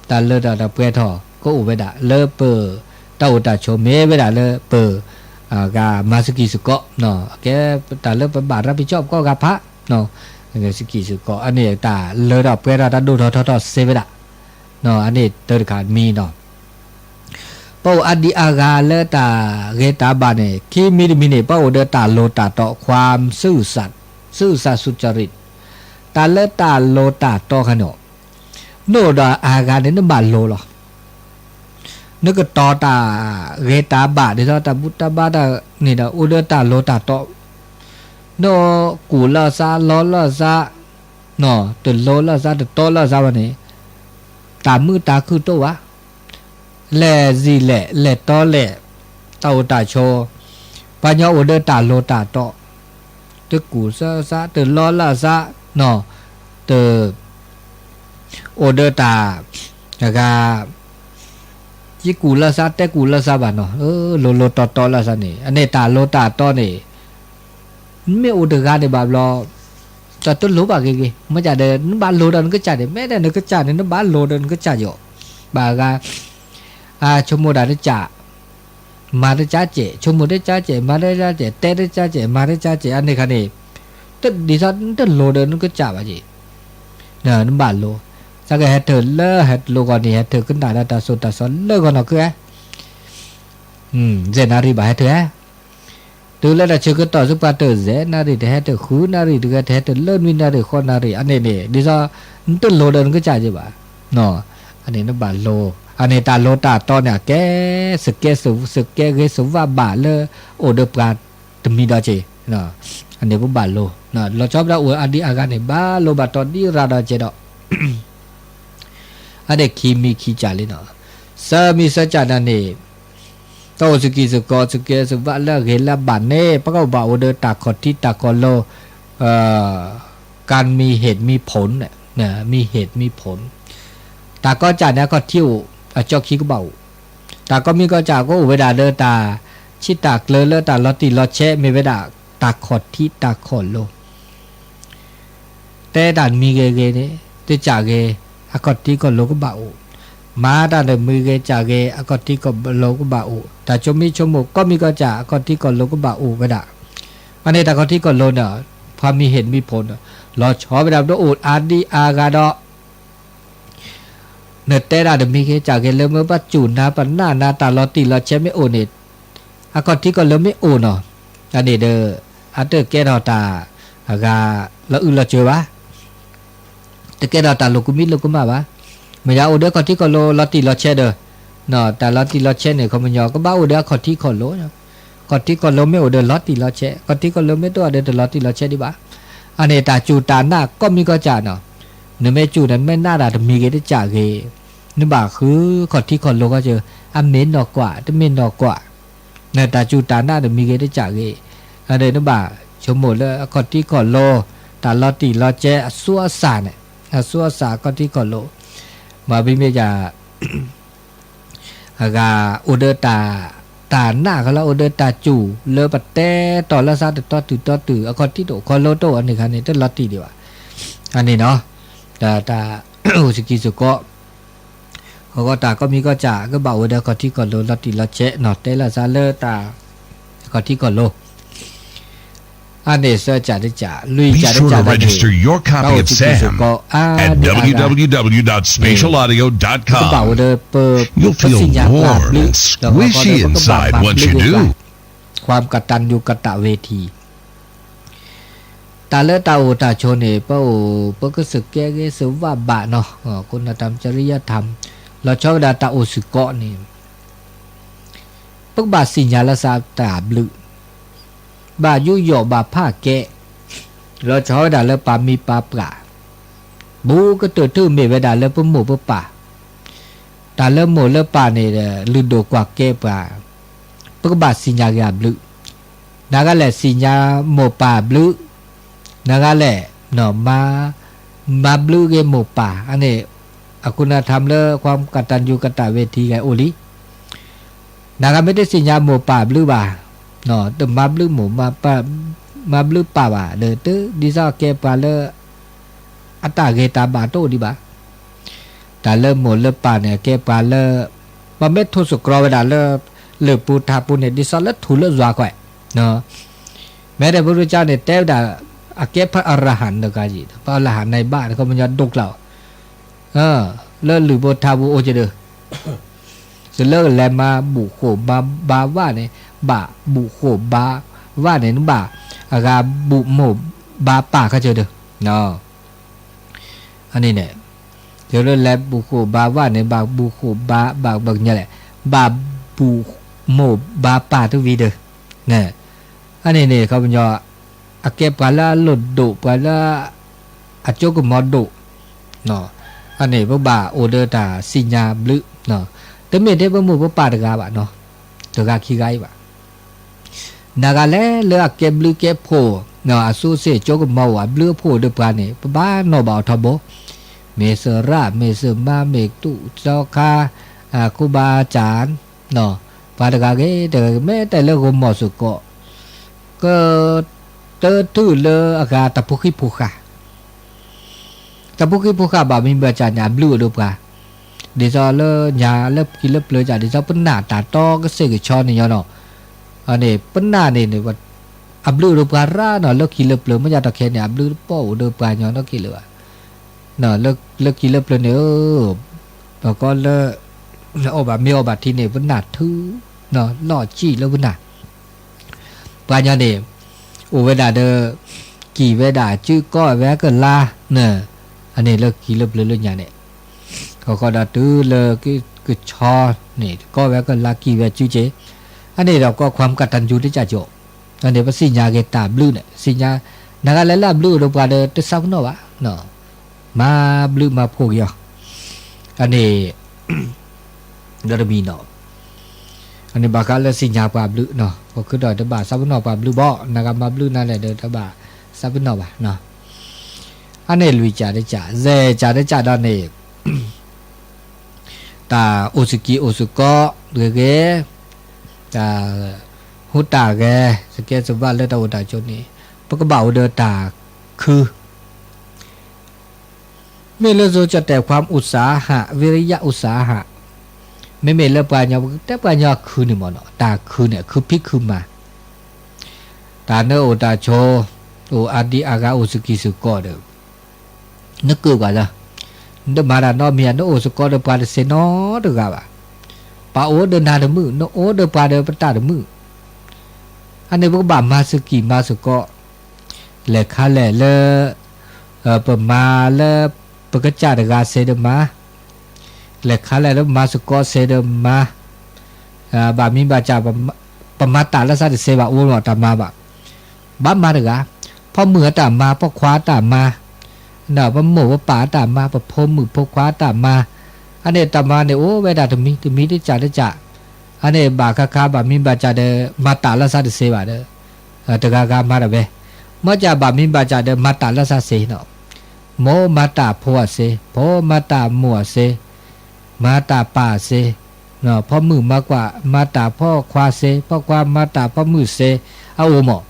တၢ်လၢတၢ်ပှဲၤထီၣ် ကအိၣ်ဝဲဒၣ်လၢပ တၢ်အိၣ်တၢ်ဆိးမ့ၢ်ဝဲဒၣ်လၢပ ဂၤမၤစကံၢ်စကီး, အကဲတၢ်လၢပဘၣ် รับผิดชอบ ကိးဂၤဖး စကံၢ်စကီး အန့ၣ်တၢ်လၢတၢ်ပှဲၤထီၣ်တၢ်ဒိၣ်ထီၣ်ထီထီၣ်စ့ၢ်ဝဲဒၣ်, အန့ၣ်တၢ်တခါမံၤနီၤ ပအိၣ်အါဒံအါဂၤလၢတၢ်ဂ့ၤတၢ်ဘၣ်န့ၣ် ခံမံၤတမံၤန့ၣ် ပအိၣ်ဒီးတၢ်လိၤတၢ်တီ ความซื่อสัตย์ ซื่อสัตย์สุจริต တၢ်လၢတၢ်လိၤတၢ်တီခါန့ၣ်, နအိၣ်ဒီးအါဂၤန့ၣ် နဘၣ်လိၤလီၤ. နကတီၤတၢ်ဂ့ၤတၢ်ဘၣ် ဒ်သိးတၢ်ဘူၣ်တၢ်ဘါတၢ်န့ၣ်ဒီး အိၣ်ဒီးတၢ်လိၤတၢ်တီ, နကူၣ်လၢအသး လီလၢအသး, တလိၤလၢအသး တတီလၢအသးဘၣ်န့ၣ် တၢ်မုာ်တၢ်ခုၣ်တအိၣ်ဘၣ်. လဲၤစံၣ်လဲၣ် လဲၤတီလဲၣ်, တၢ်အိၣ်တၢ်ဆိး, ပှၤကညီအိၣ်ဒီးတၢ်လိၤတၢ်တီ, တကူၣ်လၢသး တလီလၢသး, နီၢ်, တ အိၣ်ဒီးတၢ် အဂၤ ယကူၣ်လၢသး တဲကူၣ်လၢသးဘၣ်နီၢ်, လိၤလိၤတီတီလၢသးန့ၣ် အန့ၣ်တၢ်လိၤတၢ်တီန့ၣ် နမ့ၢ်အိၣ်တဂၤန့ၣ်ဘၣ်ဘျီ တၢ်တလိၤဘၣ်ဂ့ၤဂ့ၤ, မ့ၢ်ဒ်ဒီး နဘၣ်လိၤဒီးနကစၢ်န့ၣ်, မ့ၢ်ဒ်နကစၢ်န့ၣ် နဘၣ်လိၤဒီးနကစၢ်ယီၤ, ဘၣ်ဂၤ အဆိကမိၣ်ဒၣ်တကၢ် မၤတကၢ်ကဲး, ဆိကမိၣ်တကၢ်ကဲး, မၤတကၢ်ကဲး, တဲတကၢ်ကဲး, မၤတကၢ်ကဲး, အန့ၣ်ခါန့ၣ် ဒ်သိးနတလိၤဒီးနကစၢ်ဘၣ်က့ၤ, နဘၣ်လိၤ, သးကဟဲထၢၣ်လၢဟဲတလိၤဂီၢ်န့ၣ် ဟဲထၢၣ်ကနၣ်ဒီးတၢ်သိၣ်တၢ်သီလၢဂီၢ်နီၢ်ခုဧါ, ယဲၢ်နၣ်ရံၣ်ဘၣ်ဟဲထၢၣ်ဧါ, တုၤလၢတၢ်ဆၢကတီၢ်သုပှၤထၢၣ်ယဲၢ်နၣ်ရံၣ် တဟဲထၢၣ်ဃုနၣ်ရံၣ်တဂ့ၤ, တဟဲထၢၣ်လၢနွံနၣ်ရံၣ်ဃိးနၣ်ရံၣ်, အန့ၣ်န့ၣ် ဒ်သိး နတလိၤဒီးနကစၢ်က့ၤဘၣ်, အန့ၣ်နဘၣ်လိၤ, အန့ၣ်တၢ်လိၤတၢ်တီန့ၣ် အကဲ စကဲ စကဲဂ့ၤစဝးဘၣ်လၢ အိၣ်ဒီးပှၤတမံၤဒီးက့ၤ, အန့ၣ်ပဘၣ်လိၤ, လီၤဆီဒၣ်အိၣ်အါဒံအါဂၤန့ၣ် ဘၣ်လိၤဘၣ်တီဒံရၣ်ဒီးကဲၤဒီး အဒဲးခံမံၤခံကၢ်လံနီၤ, သၢမံၤသၢကၢ်န့ၣ်န့ၣ်, တၢ်အိၣ်စကံစကီး စကဲစဝးလၢအဂ့ၤလၢအဘၣ်န့ၣ် ပကဘၣ်အိၣ်ဒီးတၢ်ခီၣ်ထံးတၢ်ခီၣ်လိၤ, ကၢ်မံၤဟ့ၣ်မံၤဖိၣ်, မံၤဟ့ၣ်မံၤဖိၣ်, တၢ်ကီကၢ်န့ၣ် အခီၣ်ထံးအိၣ်, အကၠီခံကဘၣ်အိၣ်, တၢ်ကီမံၤကီကၢ်ကအိၣ်ဝဲဒၣ်ဒီးတၢ် ဆံးတၢ်ကျၢၤလၢတၢ်လီၤတံၢ်လီၤဆဲး မ့ၢ်ဝဲဒၣ်တၢ်ခီၣ်ထံးတၢ်ခီၣ်လိၤ တဲတၢ်တမံၤဂ့ၤဂ့ၤန့ၣ် တကၢ်ဂ့ၤ အခီၣ်ထံးခီၣ်လိၤကဘၣ်အိၣ်, မၤတၢ်တမံၤဂ့ၤကၢ်ဂ့ၤ အခီၣ်ထံးခီၣ်လိၤကဘၣ်အိၣ်, တၢ်ဆိမိၣ်ဆိကမိၣ် ကီမံၤကီကၢ် အခီၣ်ထံးခီၣ်လိၤကဘၣ်အိၣ်ဝဲဒၣ်, အန့ၣ်တၢ်ခီၣ်ထံးခီၣ်လိၤန့ၣ် ပှၤမံၤဟ့ၣ်မံၤဖိၣ်န့ၣ် လီၤဆီဝဲဒၣ်ပတအိၣ်အါဒံအါဂၤဒီး နတဲဒၣ်တမံၤဂ့ၤကၢ်ဂ့ၤလၢမ့ၢ်ဘၣ်စူၢ်နၤပနၢ်နၤ တၢ်လီၤတံၢ်လီၤဆဲးမ့ၢ်အိၣ်န့ၣ်, အခီၣ်ထံးခီၣ်လိၤမ့ၢ်အိၣ်နီၤ, အန့ၣ်ဒီး အတကဲထီၣ်တၢ် အဂၤလီၤအုၣ်လီၤစၢၤဘၣ်, တကဲထီၣ်တၢ်လိာ်ကမံလိာ်ကမၣ်ဘၣ်, မ့ၢ်ယၤအိၣ်ဒီးအခီၣ်ထံးခီၣ်လိၤလီၤတံၢ်လီၤဆဲးဒီး, တၢ်လီၤတံၢ်လီၤဆဲးန့ၣ် ခီပညီ ကဘၣ်အိၣ်ဒီးအခီၣ်ထံးခီၣ်လိၤ ခီၣ်ထံးခီၣ်လိၤမ့ၢ်အိၣ်ဒီးလီၤတံၢ်လီၤဆဲး, ခီၣ်ထံးခီၣ်လိၤမ့ၢ်တအိၣ်ဒီးတလီၤတံၢ်လီၤဆဲးဒံးဘၣ်, အန့ၣ်တၢ်စူၢ်တၢ်နာ်ကီမံၤကီကၢ်နီၤ, နမ့ၢ်စူၢ်န့ၣ် နမ့ၢ်နာ်တၢ်တမံၤဂ့ၤတကၢ်ဂ့ၤ, နဘၣ်ဃုခီၣ်ထံးခီၣ်လိၤခီကၢ်, အမ့ၢ်နီၢ်ကွၢ် တမ့ၢ်နီၢ်ကွၢ်, နတၢ်စူၢ်တၢ်နာ်တမံၤဂ့ၤတကၢ်ဂ့ၤ, အန့ၣ်နဘၣ်ဆိကမိၣ်လၢအခီၣ်ထံးခီၣ်လိၤ, တၢ်လီၤတံၢ်လီၤဆဲးအသူအစၢ်န့ၣ်, အသူအစၢ်အခီၣ်ထံးခီၣ်လိၤ, မ့ၢ်ဘံမ့ၢ်ယၤ အဂၤ အိၣ်ဒီးတၢ် တၢ်နာ်ကလီၤ အိၣ်ဒီးတၢ်စူၢ်လၢပတဲတီၤလၢသးတတီတုၤတီတုၤ အခီၣ်ထံးတအိၣ်ခီၣ်လိၤတအိၣ်အန့ၣ်ခါန့ၣ် တလီၤတံၢ်ဒံးဘၣ်, အန့ၣ်နီၤ, တၢ် အိၣ်စကံစကီး အဂီၢ်တၢ်ကီမံၤကီၢ်စၢ် ကဘၣ်အိၣ်ဒီးအခီၣ်ထံးခီၣ်လိၤ လီၤတံၢ်လီၤဆဲးနီၤ တဲလီၤသးလၢတၢ် အခီၣ်ထံးခီၣ်လိၤ အန့ၣ်သၢကၢ်တကၢ် လွံၢ်ကၢ်တကၢ်န့ၣ် တၢ်အိၣ်စကံစကီး အါဒံအါဂၤ န့ၣ် ပကဘၣ်အိၣ်ဒီးပ ပသ့ၣ်ညါပှၤဘျုး ဒီးပကဘၣ်ဘၣ်ဘျုးဂ့ၤပှၤ ความกตัญญูกตเวที တၢ်လၢတၢ်အိၣ်တၢ်ဆိးန့ၣ် ပအိၣ် ပကစူၢ်က့ၤဂ့ၤစူၢ်ဝးဘၣ်နီၤ คุณธรรม จริยธรรม လီၤဆီဝဲဒၣ်တၢ်အိၣ်စ့ၢ်ကီးန့ၣ် ပကဘၣ်သ့ၣ်ညါလၢသးတၢ်ဘျုး ဘၣ်ယူးယီၣ်ဘၣ်ဖးကဲ လီၤဆီဝဲဒၣ်လၢပှၤမံၤပှၤပှၢ် ဘူးကတၢၢ်ထူၣ်မ့ၢ်ဝဲဒၣ်လၢပမိၢ်ပပၢ် တၢ်လၢမိၢ်လၢပၢ်န့ၣ် လုၢ်ဒိၣ်ကွၢ်ကဲပှၤ ပကဘၣ်သ့ၣ်ညါက့ၤအဘျုး နဂၤလဲၣ်သ့ၣ်ညါမိၢ်ပၢ်ဘျုး နဂၤလဲၣ် မၤဘျုးဂ့ၤမိၢ်ပၢ် အန့ၣ် အဃိန့ၣ် ထါလၢ ความกตัญญูกตเวที ဂ့ၤအိၣ်လံ နဂၤမ့ၢ်တသ့ၣ်ညါမိၢ်ပၢ်ဘျုးဘၣ် တမၤဘျုးမိၢ် မၤဘျုးပၢ်ဘၣ် ဒီးတဒ်သိးကဲပှၤလၢ အတၢ်ဂ့ၤတၢ်ဘၣ်တအိၣ်ဒံးဘၣ် တၢ်လၢမိၢ်လၢပၢ်န့ၣ် ကဲပှၤလၢ ပမ့ၢ်ထိၣ်သတြီၤဝဲဒၣ်လၢ လၢၢ်ပူၤထးပူၤန့ၣ် ဒ်သိးလၢထူၣ်လၢယွၤကွဲး မ့ၢ်ဒီးပရူၢ်ကၠါန့ၣ် တဲဝဲဒၣ် အကဲဖဲအရဟံတဂၤယံၤ ဖဲအရဟံန့ၣ်ဘၣ် ခီပညီဒိၣ်ကျါ လၢလၢၢ်ပူၤထးပူၤအိၣ်က့ၤဒီး သုလၢကလဲၤမၤဘူၣ်ဃိၣ်ဘါဘါဝဲန့ၣ် ဘၣ်ဘူၣ်ဃိၣ်ဘါဝဲန့ၣ် နဘၣ်အဂၤဘူၣ်မိၢ်ဘါပၢ်ခီက့ၤဒီး အန့ၣ်န့ၣ် သုလၢလဲၤဘူၣ်ဃိၣ်ဘါဝဲန့ၣ် ဘၣ်ဘူၣ်ဃိၣ်ဘါ ဘၣ်ပကညီလဲၣ် ဘၣ်ဘူၣ်မိၢ်ဘါပၢ်တဝံၤဒီး အန့ၣ်န့ၣ် ခီပညီ အကဲပှၤလၢအလိၣ်ဒိၣ် ပှၤလၢ အကၠိကမီၤဒိၣ် အန့ၣ် ပဘၣ်အိၣ်ဒီးတၢ်သ့ၣ်ညါဘျုး တမ့ၢ်ထဲပမိၢ်ပပၢ်တဂၤဘၣ်နီၤ, တဂၤခံဂၤအံၤဘၣ်. နဂၤလဲၣ်လၢအကဲဘျုးကဲဖှိၣ်, အစိစ့ၢ်ကၠိကမီၤအိၣ် အဘျုးအဖှိၣ်အိၣ်ဒီးပှၤန့ၣ် ပဘၣ်နီၣ်ဘၣ်အီၤထီဘိ, မ့ၢ်သရၣ် မ့ၢ်သးမါ မ့ၢ်တူၢ်စီခါ, ခူဘၣ်စၢ်, ပှၤတဂၤဂ့ၤတဂၤဂ့ၤ မ့ၢ်တဲလၢဂီၤမီၢ်စ့ၢ်ကီး က တၢ်ထုးလၢအဂၤတၢ်ဖိဃံဖိဃာ်, တၢ်ဖိဃံဖိဃာ်ဘၣ်မံဘၣ်စၢ်န့ၣ် အဘျုးအိၣ်ဒီးပှၤ, ဒ်သိးလၢညါလၢခံလၢပျၢၤစၢ် ဒ်သိးပနာ်တၢ်တီကစဲၢ်ကဆီန့ၣ်ညီနီၤ, န့ၣ် ပနာ်န့ၣ်န့ၣ် အဘျုးအိၣ်ဒီးပှၤရၣ်နီၤ လၢခံလၢပျၢၤ မ့ၢ်ယၤတခဲန့ၣ် အဘျုးတပိာ်အိၣ်ဒီးပှၤညီနီတက့ၢ်လၢၤဘၣ်, လၢခံလၢပျၢၤန့ၣ်ဧၢ, ပကီလၢ အီၣ်ဘၣ်မ့ၤအီၣ်ဘၣ်ထံန့ၣ် ပနာ်ထုး, လီၢ်ကံၣ်လၢပနာ် ပှၤညီန့ၣ် အိၣ်ဝဲဒၣ်ဒီး ကံၢ်ဝဲဒၣ်စုကီၢ်ဝဲကလါ, အန့ၣ်လၢခံလၢပျၢၤလၢညါန့ၣ်, ဃီဃီဒီးတုၤလၢကဆီန့ၣ် ကီၢ်ဝဲကလါကံၢ်ဝဲစုက့ၤ, အန့ၣ်ဒီးကီၢ်ခွါမကတၢၢ်ယူတကၢ်ကၠိ, အန့ၣ်ပသ့ၣ်ညါက့ၤတၢ်ဘျုးန့ၣ် သ့ၣ်ညါ, နဂၤလဲၣ်လၢအဘျုးအိၣ်ဒီးပှၤဒီး တသးပနီၣ်ဘၣ် မၤဘျုးမၤဖှိၣ်က့ၤအီၤ, အန့ၣ် ဒီးတမံၤနီၤ, အန့ၣ်ဘၣ်ဃးလၢသ့ၣ်ညါပှၤဘျုးနီၤ, ပခုဒီးတဘၣ်သးပနီၣ်ပှၤဘျုးဘၣ်, နဂၤမၤဘျုးနၤလဲၣ်ဒီးတဘၣ်သးပနီၣ်ဘၣ်နီၤ, အန့ၣ်လွံၢ်ကၢ်တကၢ်, သၢကၢ်တကၢ်ဒီးန့ၣ် တၢ်အိၣ်စကံးအိၣ်စကီးဂ့ၤဂ့ၤ, တၢ်ဟူးတၢ်ဂဲၤ သကဲသဘၣ်လၢတၢ်အိၣ်တၢ်ဆိးန့ၣ် ပကဘၣ်အိၣ်ဒီးတၢ်ခု မ့ၢ်လၢ စူၤကတဲာ်ခွါ အုတ္စာဟ ဝီရိယ အုတ္စာဟ, မ့မ့ၢ်လၢပှၤကညီ ပကတဲပှၤကညီအခုန့ၣ်မ့ၢ်နီၤ, တၢ်ခုန့ၣ် အခုဖံးခုမၤ, တၢ်နအိၣ်တၢ်ဆိး အိၣ်အါဒံအါဂၤ အိၣ်စကံးစကီးဒီး နကၢၣ်ပှၤလၢ နတမၤတၢ်နီတမံၤဧါ, နအိၣ်စကီးဒီးပှၤတစဲးနီတဂၤဘၣ်. ပှၤအိၣ်ဒီးနၤတမုာ်, နအိၣ်ဒီးပှၤဒီးပတၢ်တမုာ်. အန့ၣ်ပကဘၣ်မၤစကံးမၤစကီး, လဲၤခါလဲၣ်လၢ ပမၤလၢ ပကစၢ်တဂၤစဲးဒီးမၤ, လဲၤခါလဲၣ်လၢပမၤစကီးစဲးဒီးမၤ, ဘၣ်မံဘၣ်စး ပမၤတၢ်လၢသးတစဲးဘၣ် အိၣ်လီၤတၢ်မၤဘၣ်. ဘၣ်မၤတဂၤ, ဖီမုၣ်အတၢ်မၤ ပိာ်ခွါအတၢ်မၤ, ပမိၢ်ပပၢ်အတၢ်မၤ ပဖိမုၣ်ဖိခွါအတၢ်မၤ, အန့ၣ်တၢ်မၤန့ၣ် အိၣ်ဝဲဒၣ်တမံၤတမံၤတစးတစး, အန့ၣ်ဘၣ်ခါခါဘၣ်မံဘၣ်စးဒီး မၤတၢ်လၢသးတစဲးဘၣ်ဒီး တဂၤဂၤမၤတၢ်ဝဲ, မ့ၢ်ကဘၣ်မံဘၣ်စးဒီး မၤတၢ်လၢသးစဲးနီၤ, မိၢ်မၤတၢ်ဖိအစဲး, ဖိမၤတၢ်မိၢ်အစဲး, မၤတၢ်ပၢ်စဲး, ဖီမုၣ်မၤကွၢ် မၤတၢ်ဖီခွါစဲး, ဖီခွါမၤတၢ်ဖီမုၣ်စဲး, အအိၣ်မး,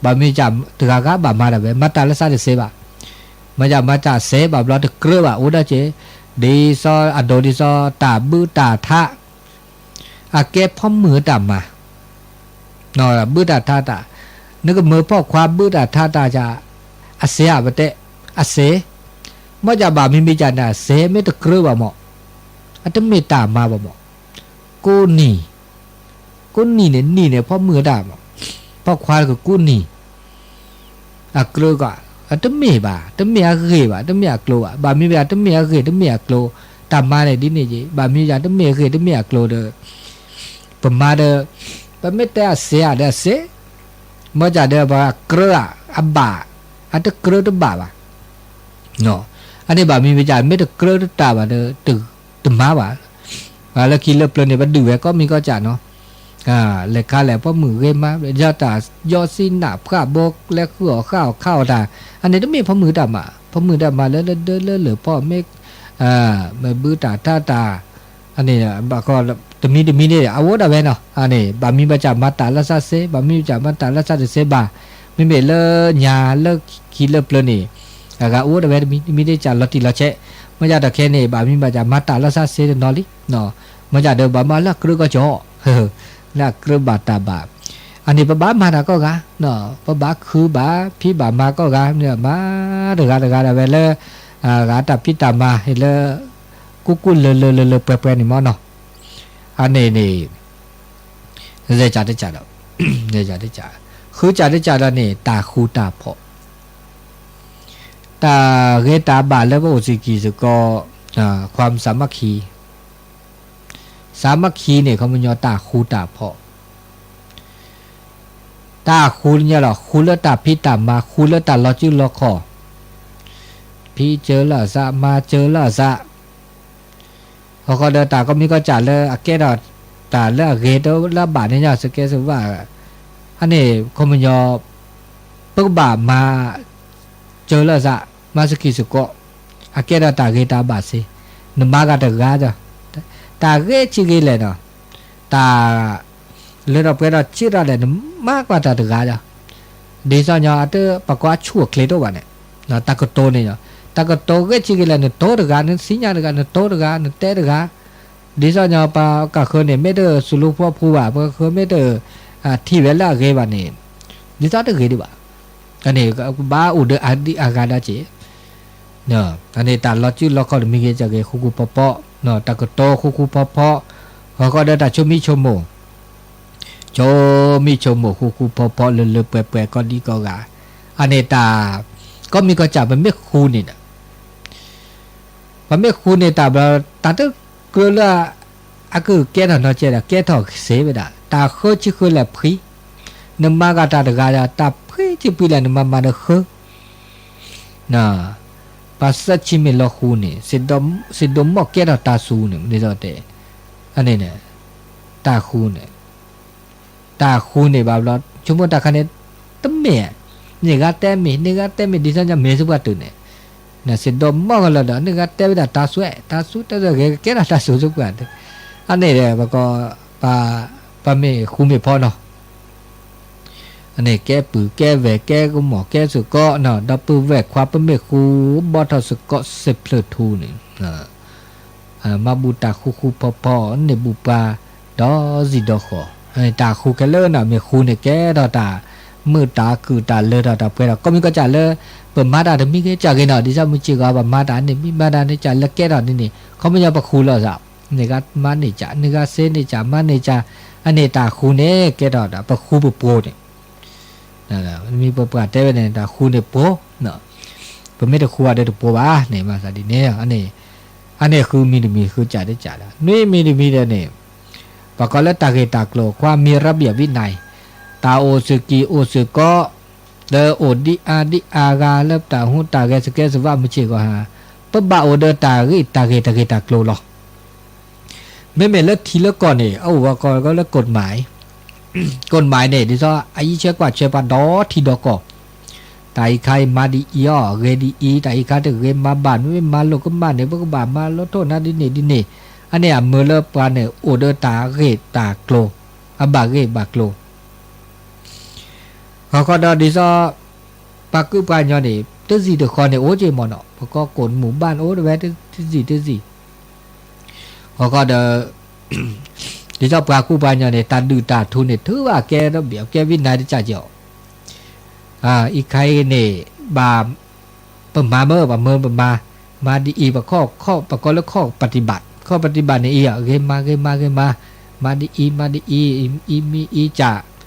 ဘၣ်မံဘၣ်စး တဂၤဂၤဘၣ်မၤတၢ်ဝဲ မၤတၢ်လၢသးတစဲးဘၣ်, မ့ၢ်ကမၤတၢ်စဲးဘၣ်ဘျီတကြၢးဘၣ် အိၣ်ဒၣ်က့ၤ, ဒ်သိးအဒိဒ်သိး တၢ်ဘုတၢ်ထး အကဲဖီမုၣ်အတၢ်မၤ, ဘုတၢ်ထးတၢ်, နကမၢဖီခွါဘုတၢ်ထးတၢ်က, အစဲးဧါပတဲ, အစဲး, မ့ၢ်ကဘၣ်မံဘၣ်စးန့ၣ် အစဲးမ့ၢ်တကြၢးဘၣ်မး, အတမ့ၢ်တၢ်မၤဘၣ်မး, ကိးနံၤ, ကိးနံၤန့ၣ် နံၤန့ၣ် ဖီမုၣ်အတၢ်မၤ, ဖီခွါကကိးနံၤ အကြၢးကီး, အတမ့ၢ်ဘၣ်, တမ့ၢ်အဂ့ၢ်ဘၣ်, တမ့ၢ်အကျိၤဘၣ်, ဘၣ်မံဘၣ်စး တမ့ၢ်အဂ့ၢ် တမ့ၢ်အကျိၤ, တၢ်မၤန့ၣ်ဒ်န့ၣ်က့ၤ, ဘၣ်မံဘၣ်စး တမ့ၢ်အဂ့ၢ် တမ့ၢ်အကျိၤဒီး ပမၤဒီး ပမ့ၢ်တဲအစဲးဧါဒီးအစဲး, မ့ၢ်ကဒီးပကြၢးဧါ, အဘၣ်, အတကြၢးတဘၣ်ဘၣ်. အန့ၣ်ဘၣ်မံဘၣ်စး မ့ၢ်တကြၢးတတၢ်ဘၣ်ဒီး တမၤဘၣ်. လၢခံလၢပျၢၤန့ၣ် ပဒုးဝဲကိးမံၤကိးစးနီၤ, လဲၤခါလဲၣ် ဖီမုၣ်ဂ့ၤမး, ယတၢ်ယီစံနၢ်ဖှၣ်ဘိ လဲၤဃုအီၣ်ဃၣ်အီၣ်ခးအီၣ်တၢ်, အန့ၣ်တမ့ၢ်ဖီမုၣ်တၢ်မၤ, ဖီမုၣ်တၢ်မၤလၢလၢဒၢလၢလၢၢ်ဖီမ့ၢ် မ့ၢ်ဘုတၢ်ထးတၢ်, အန့ၣ် ဘၣ်ဃီ တမံၤတမံၤန့ၣ် အအိၣ်ဒၣ်ဝဲနီၤ, အန့ၣ် ဘၣ်မံဘၣ်စးမၤတၢ်လၢသးစဲး, ဘၣ်မံဘၣ်စးမၤတၢ်လၢသးတစဲးဘၣ်, မ့မ့ၢ်လၢညါလၢခံလၢပျၢၤန့ၣ် အဂၤအိၣ်ဒၣ်ဝဲတမံၤတမံၤတစးလီၤတံၢ်လီၤဆဲး, မ့ၢ်ကဒီးခဲန့ၣ် ဘၣ်မံဘၣ်စးမၤတၢ်လၢသးစဲးတနီၤလံ, မ့ၢ်ကဒီးဘၣ်မၤလၢအကြၢးကီးကၠီ, လၢအကြၢးဘၣ်တၢ်ဘၣ်, အန့ၣ်ပဘၣ်မၤတၢ်ကိးဂၤ, ပဘၣ်ခုဘၣ်ဖံးဘၣ်မၤကိးဂၤ, မၤတဂၤတဂၤဒၣ်ဝဲလၢ ဂၤတၢ်ဖံးတၢ်မၤလၢ ကူကူလၢလၢလၢလၢပှဲၤပှဲၤန့ၣ်မ့ၢ်နီၤ, အန့ၣ်န့ၣ် စဲးကၢ်တကၢ်ဒီး ဃုကၢ်တကၢ်ဒီးန့ၣ် တၢ်ဃူတၢ်ဖိး, တၢ်ဂ့ၤတၢ်ဘၣ်လၢပအိၣ်စ့ၢ်ကီးစ့ၢ်ကီး, ความสามัคคี, สามัคคีန့ၣ် ခီပညီတၢ်ဃူတၢ်ဖိး, တၢ်ဃူလၢညါလီၤ, ဃူလၢတၢ်ဖံးတၢ်မၤ, ဃူလၢတၢ်လီၤစုလီၤခီၣ်, ဖံးစၢၤလၢအသး, မၤစၢၤလၢအသး, ဃီဃီဒီးတၢ်ကိးမံၤကိးကၢ်လၢအကဲထီၣ်တၢ်လၢအဂ့ၤတလၢအဘၣ်န့ၣ်ညါ စကဲစဝၣ်, အန့ၣ် ခီပညီ ပကဘၣ်မၤ စၢၤလၢအသး, မၤစကံၢ်စကီး, အကဲထီၣ်တၢ်ဂ့ၤတၢ်ဘၣ်စ့ၢ်, နမၤဂၤတဂၤဒီး, တၢ်ဂ့ၤဆံးဂ့ၤလဲၣ်နီၤ, တၢ် လၢထီၣ်ပှဲၤထီၣ်ဆံးထီၣ်လဲၣ် နမၤကွၢ်တၢ်တဂၤဒီး, ဒ်သိးညီ အတပှၤကိးအဆူၣ်အချ့တအိၣ်ဘၣ်န့ၣ်, တၢ်ကတိၤန့ၣ်ညီ, တၢ်ကတိၤဂ့ၤဆံးဂ့ၤလဲၣ် နတိၤတဂၤ နသ့ၣ်ညါတဂၤ နတိၤတဂၤ နတဲတဂၤ, ဒ်သိးညီ ပှၤကဃၢၤန့ၣ် မ့ၢ်တစူးလူၤဖီဖူဘၣ် ပှၤကဃၢၤမ့ၢ်တ ထံၣ်ဝဲလၢအဂ့ၤဘၣ်န့ၣ်, ဒ်သိးတဂ့ၤဒံးဘၣ်. အန့ၣ် ဘၣ်အိၣ်ဒီးအဒံးအဂၤဒၣ်က့ၤ, အန့ၣ်တၢ်လီၤစုလီၤခီၣ်တမံၤဂ့ၤကဂ့ၤ ဃူဃူဖိးဖိး, တၢ်ကတိၤဃူဃူဖိးဖိး, ဃီဃီဒီးတၢ်ဆိမိၣ်ဆိကမိၣ်, ဆိမိၣ်ဆိကမိၣ်ဃူဃူဖိးဖိး လၢလၢပှဲၤပှဲၤ ကိးဒံကိးဂၤ, အန့ၣ်တၢ် ကိးမံၤကိးကၢ် ပမ့ၢ်ဃူန့ၣ်ဒီး ပမ့ၢ်ဃူန့ၣ်တၢ်ဘျီ တၢ်တကြၢးလၢ အကကဲထီၣ်နီတစဲးဒီး ကဲထီၣ်စ့ၢ်ဝဲဒၣ် တၢ်ဃၢဆံဃၢလဲၣ်ဖှံ, နမၤဂၤတၢ်တဂၤဒီး တၢ်ဖှံဆံဖှံလဲၣ် နမၤမၤဒီးဃၢ ပှၤသၢဆံမ့ၢ်လီၤဃူန့ၣ် စံးဒိၣ်မီၣ်ကဲထီၣ်တၢ်စူၤန့ၣ် ဒ်သိးတဲ, အန့ၣ်န့ၣ်, တၢ်ဃူန့ၣ်, တၢ်ဃူန့ၣ်ဘၣ်ဘျီ ဆိကမိၣ်တၢ်ခါန့ၣ်, တမ့ၢ်, န့ၢ်ဂၤတဲမ့ၢ် န့ၢ်ဂၤတဲမ့ၢ် ဒ်သိးညီမ့ၢ်စ့ၢ်ပှၤတုၤန့ၣ်, စံးဒိၣ်မီၣ်ကလီၤဒီး န့ၢ်ဂၤတဲဝဲဒၣ်တၢ်စူၤ တၢ်စူၤတဲဂ့ၤ ကဲထီၣ်တၢ်စူၤစ့ၢ်ပှၤ, အန့ၣ်ဒီး ပမ့ၢ်ဃူမ့ၢ်ဖိးနီၤ အန့ၣ်ကဲပုၢ်ကဲဝဲၢ်ကဲကမီၤကဲစ့ၢ်ကီးနီၤ ဒီပုၢ်ဝဲၢ်ခွါပမ့ၢ်ဃူဘီထီၣ်စ့ၢ်ကီးစံးဖျၢၣ်ထူန့ၣ်, မၤဘူၣ်တၢ်ဃူဃူဖိးဖိး န့ၢ်ဘူၣ်ပှၤဒီးစံၣ်ဒီးဃီၤ, တၢ်ဃူခဲလၢာ်နီၤ မ့ၢ်ဃူန့ၣ်ကဲထီၣ်တၢ်မုာ်တၢ်ခုၣ်တၢ်လၢထီၣ်တၢ်ပှဲၤထီၣ် ကိးမံၤကိးကၢ်လၢ ပမၤတၢ်တမံၤဂ့ၤကၢ်ဂ့ၤနီၤ ဒ်သိးမုၢ်ဆ့ၣ်ဂီၤ ပမၤတၢ်န့ၣ်မံၤမၤတၢ်န့ၣ်ကၢ်လၢကဲထီၣ်န့ၣ်န့ၣ် ခီပညီပဃူလီၤသး န့ၢ်ဂၤမၤန့ၢ်ကၢ် န့ၢ်ဂၤစ့န့ၢ်ကၢ် မၤန့ၢ်ကၢ်, အန့ၣ်တၢ်ဃူန့ၣ်ကဲထီၣ်ဒီး ပဃူပပှိၤန့ၣ် မ့ၢ်ပပှၤတဲဝဲန့ၣ် တၢ်ဃူန့ၣ်ပှိၤ, ပမ့ၢ်တဃူဘၣ်ဒီးတပှိၤဘၣ်န့ၣ် မၤသးဒ်န့ၣ်, အန့ၣ်ဃုမံၤတမံၤ ဃုကၢ်တကၢ်ဒီး နွံမံၤတမံၤဒီးန့ၣ်, ပှၤကိးလၢတၢ်ဂ့ၢ်တၢ်ကျိၤ ခွါမံၤရဘံၣ် ဝံၣ်နၢၢ်, တၢ်အိၣ်စ့ၢ်ကီးအိၣ်စ့ၢ်ကီး, ဒီးအိၣ်ဒံးအါဒံးအါဂၤလၢတၢ်ဟူးတၢ်ဂဲၤစကဲစဝးမုၢ်ဆ့ၣ်ဂီၤဟါ, ပဘၣ်အိၣ်ဒီးတၢ်ဂ့ၢ်တၢ်ဂ့ၢ်တၢ်ဂ့ၢ်တၢ်ကျိၤလီၤ. မ့မ့ၢ်လၢထံလၢကီၢ်န့ၣ် အအိၣ်ဝဲကိးလၢ กฎหมาย, กฎหมาย န့ၣ် ဒ်သိးအအံးဆၢကွၢ်ဆၢပှၤဒီထံဒီကီၢ်, တၢ်အံၤခါအံၤမၤဒ်အံၤအီၤ ဂ့ၤဒ်အံၤ, တၢ်အံၤခါတဂ့ၤမၤဘၣ် မ့ၢ်မၤလိာ်ကမၣ်န့ၣ် ပကဘၣ်မၤလိထိၣ်နၤဒ်န့ၣ်ဒ်န့ၣ်, အန့ၣ်အမုာ်လၢပှၤန့ၣ် အိၣ်ဒီးတၢ်ဂ့ၢ်တၢ်ကျိၤ, အဘၣ်ဂ့ၢ်ဘၣ်ကျိၤ ဃီဃီဒီးဒ်သိး ပှၤကူပှၤညီန့ၣ် တစံၣ်တဃီန့ၣ် အိၣ်က့ၤမ့ၢ်နီၤ, ပကိးကိးမူၣ်ဘၣ်န့ၣ် အိၣ်တဝဲတစံၣ်တစံၣ်, ဃီဃီဒီး ဒ်သိးပှၤကူပှၤညီန့ၣ် တၢ်ဒုၣ်တၢ်ထူန့ၣ် ထုးဘၣ်ကဲဒီးဘၣ်ကဲဝံၣ်နၢၢ်တကၢ်ကီး, အံၤခါအံၤန့ၣ် ဘၣ် ပမၤမၢ ပမၢပမၤ, မၤဒ်အံၤ ပခီၣ်ခီၣ် ပကိးလၢခီၣ်ပတံၢ်ဘၣ်, ခီၣ်ပတံၢ်ဘၣ်န့ၣ်အံၤ ဂ့ၤမၤဂ့ၤမၤဂ့ၤမၤ, မၤဒ်အံၤ မၤဒ်အံၤ အံၤမံၤအံၤကၢ်,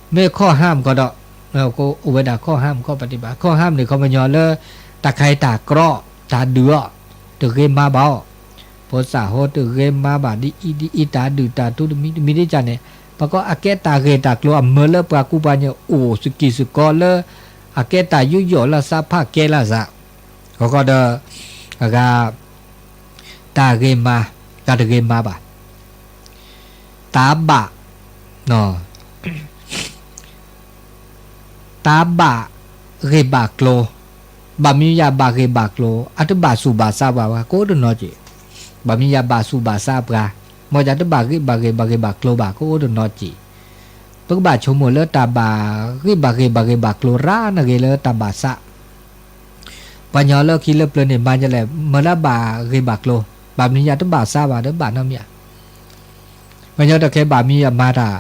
မ့ၢ်ခီၣ်ဟၢမ်ကီးဒီး, အိၣ်ဝဲဒၣ်ခီၣ်ဟၢမ် ခီၣ်ပတံၢ်ဘၣ်, ခီၣ်ဟၢမ်န့ၣ် ခီပညီလၢ တၢ်ခါအံၤတၢ်ကြီ တၢ်ဒုးအီၤ တဂ့ၤမၤဘၣ်အီၤ, ဖိသၣ်ဟိတဂ့ၤမၤဘၣ်ဒ်အံၤဒ်အံၤ တၢ်ဒုၣ်တၢ်ထူတမံၤတမံၤဒ်ကၢ်န့ၣ်, ပကိးအကဲတၢ်ဂ့ၢ်တၢ်ကျိၤအမုာ်လၢပှၤကူပှၤညီအိၣ်စကံၢ်စကီးလၢ အကဲတၢ်ယူးယီၣ်လၢသးဖးကဲလၢအသး, ဃီဃီဒီး အဂၤ တၢ်ဂ့ၤမၤ တၢ်တဂ့ၤမၤဘၣ်, တၢ်ဘၣ် တၢ်ဘၣ်ဂ့ၢ်ဘၣ်ကျိၤ, ဘၣ်မနုၤယၤဘၣ်ဂ့ၢ်ဘၣ်ကျိၤ အတဘၣ်ဆူးဘၣ်ဆါဘၣ်ဝဲ ကအိၣ်တနီၤက့ၤ, ဘၣ်မနုၤယၤဘၣ်ဆူးဘၣ်ဆါပှၤ, မ်ယၤတဘၣ်ဂ့ၢ်ဘၣ်ဂ့ၢ်ဘၣ်ဂ့ၢ်ဘၣ်ကျိၤဘၣ် ကအိၣ်တနီၤက့ၤ, ပကဘၣ်ဆိကမိၣ်လၢတၢ်ဘၣ်ဂ့ၢ်ဘၣ်ဂ့ၢ်ဘၣ်ဂ့ၢ်ဘၣ်ကျိၤရၣ်နဂ့ၤလၢတၢ်ဘၣ်ဆါ ပှၤညီလၢခံလၢပျၢၤန့ၣ် မၤယလဲၣ် မၢလၢအဘၣ်ဂ့ၢ်ဘၣ်ကျိၤ, ဘၣ်မနုၤယၤတဘၣ်ဆါဘၣ်ဒီးဘၣ်နီတမံၤဧါ, ပှၤညီတခဲဘၣ်မနုၤယၤမၤတၢ်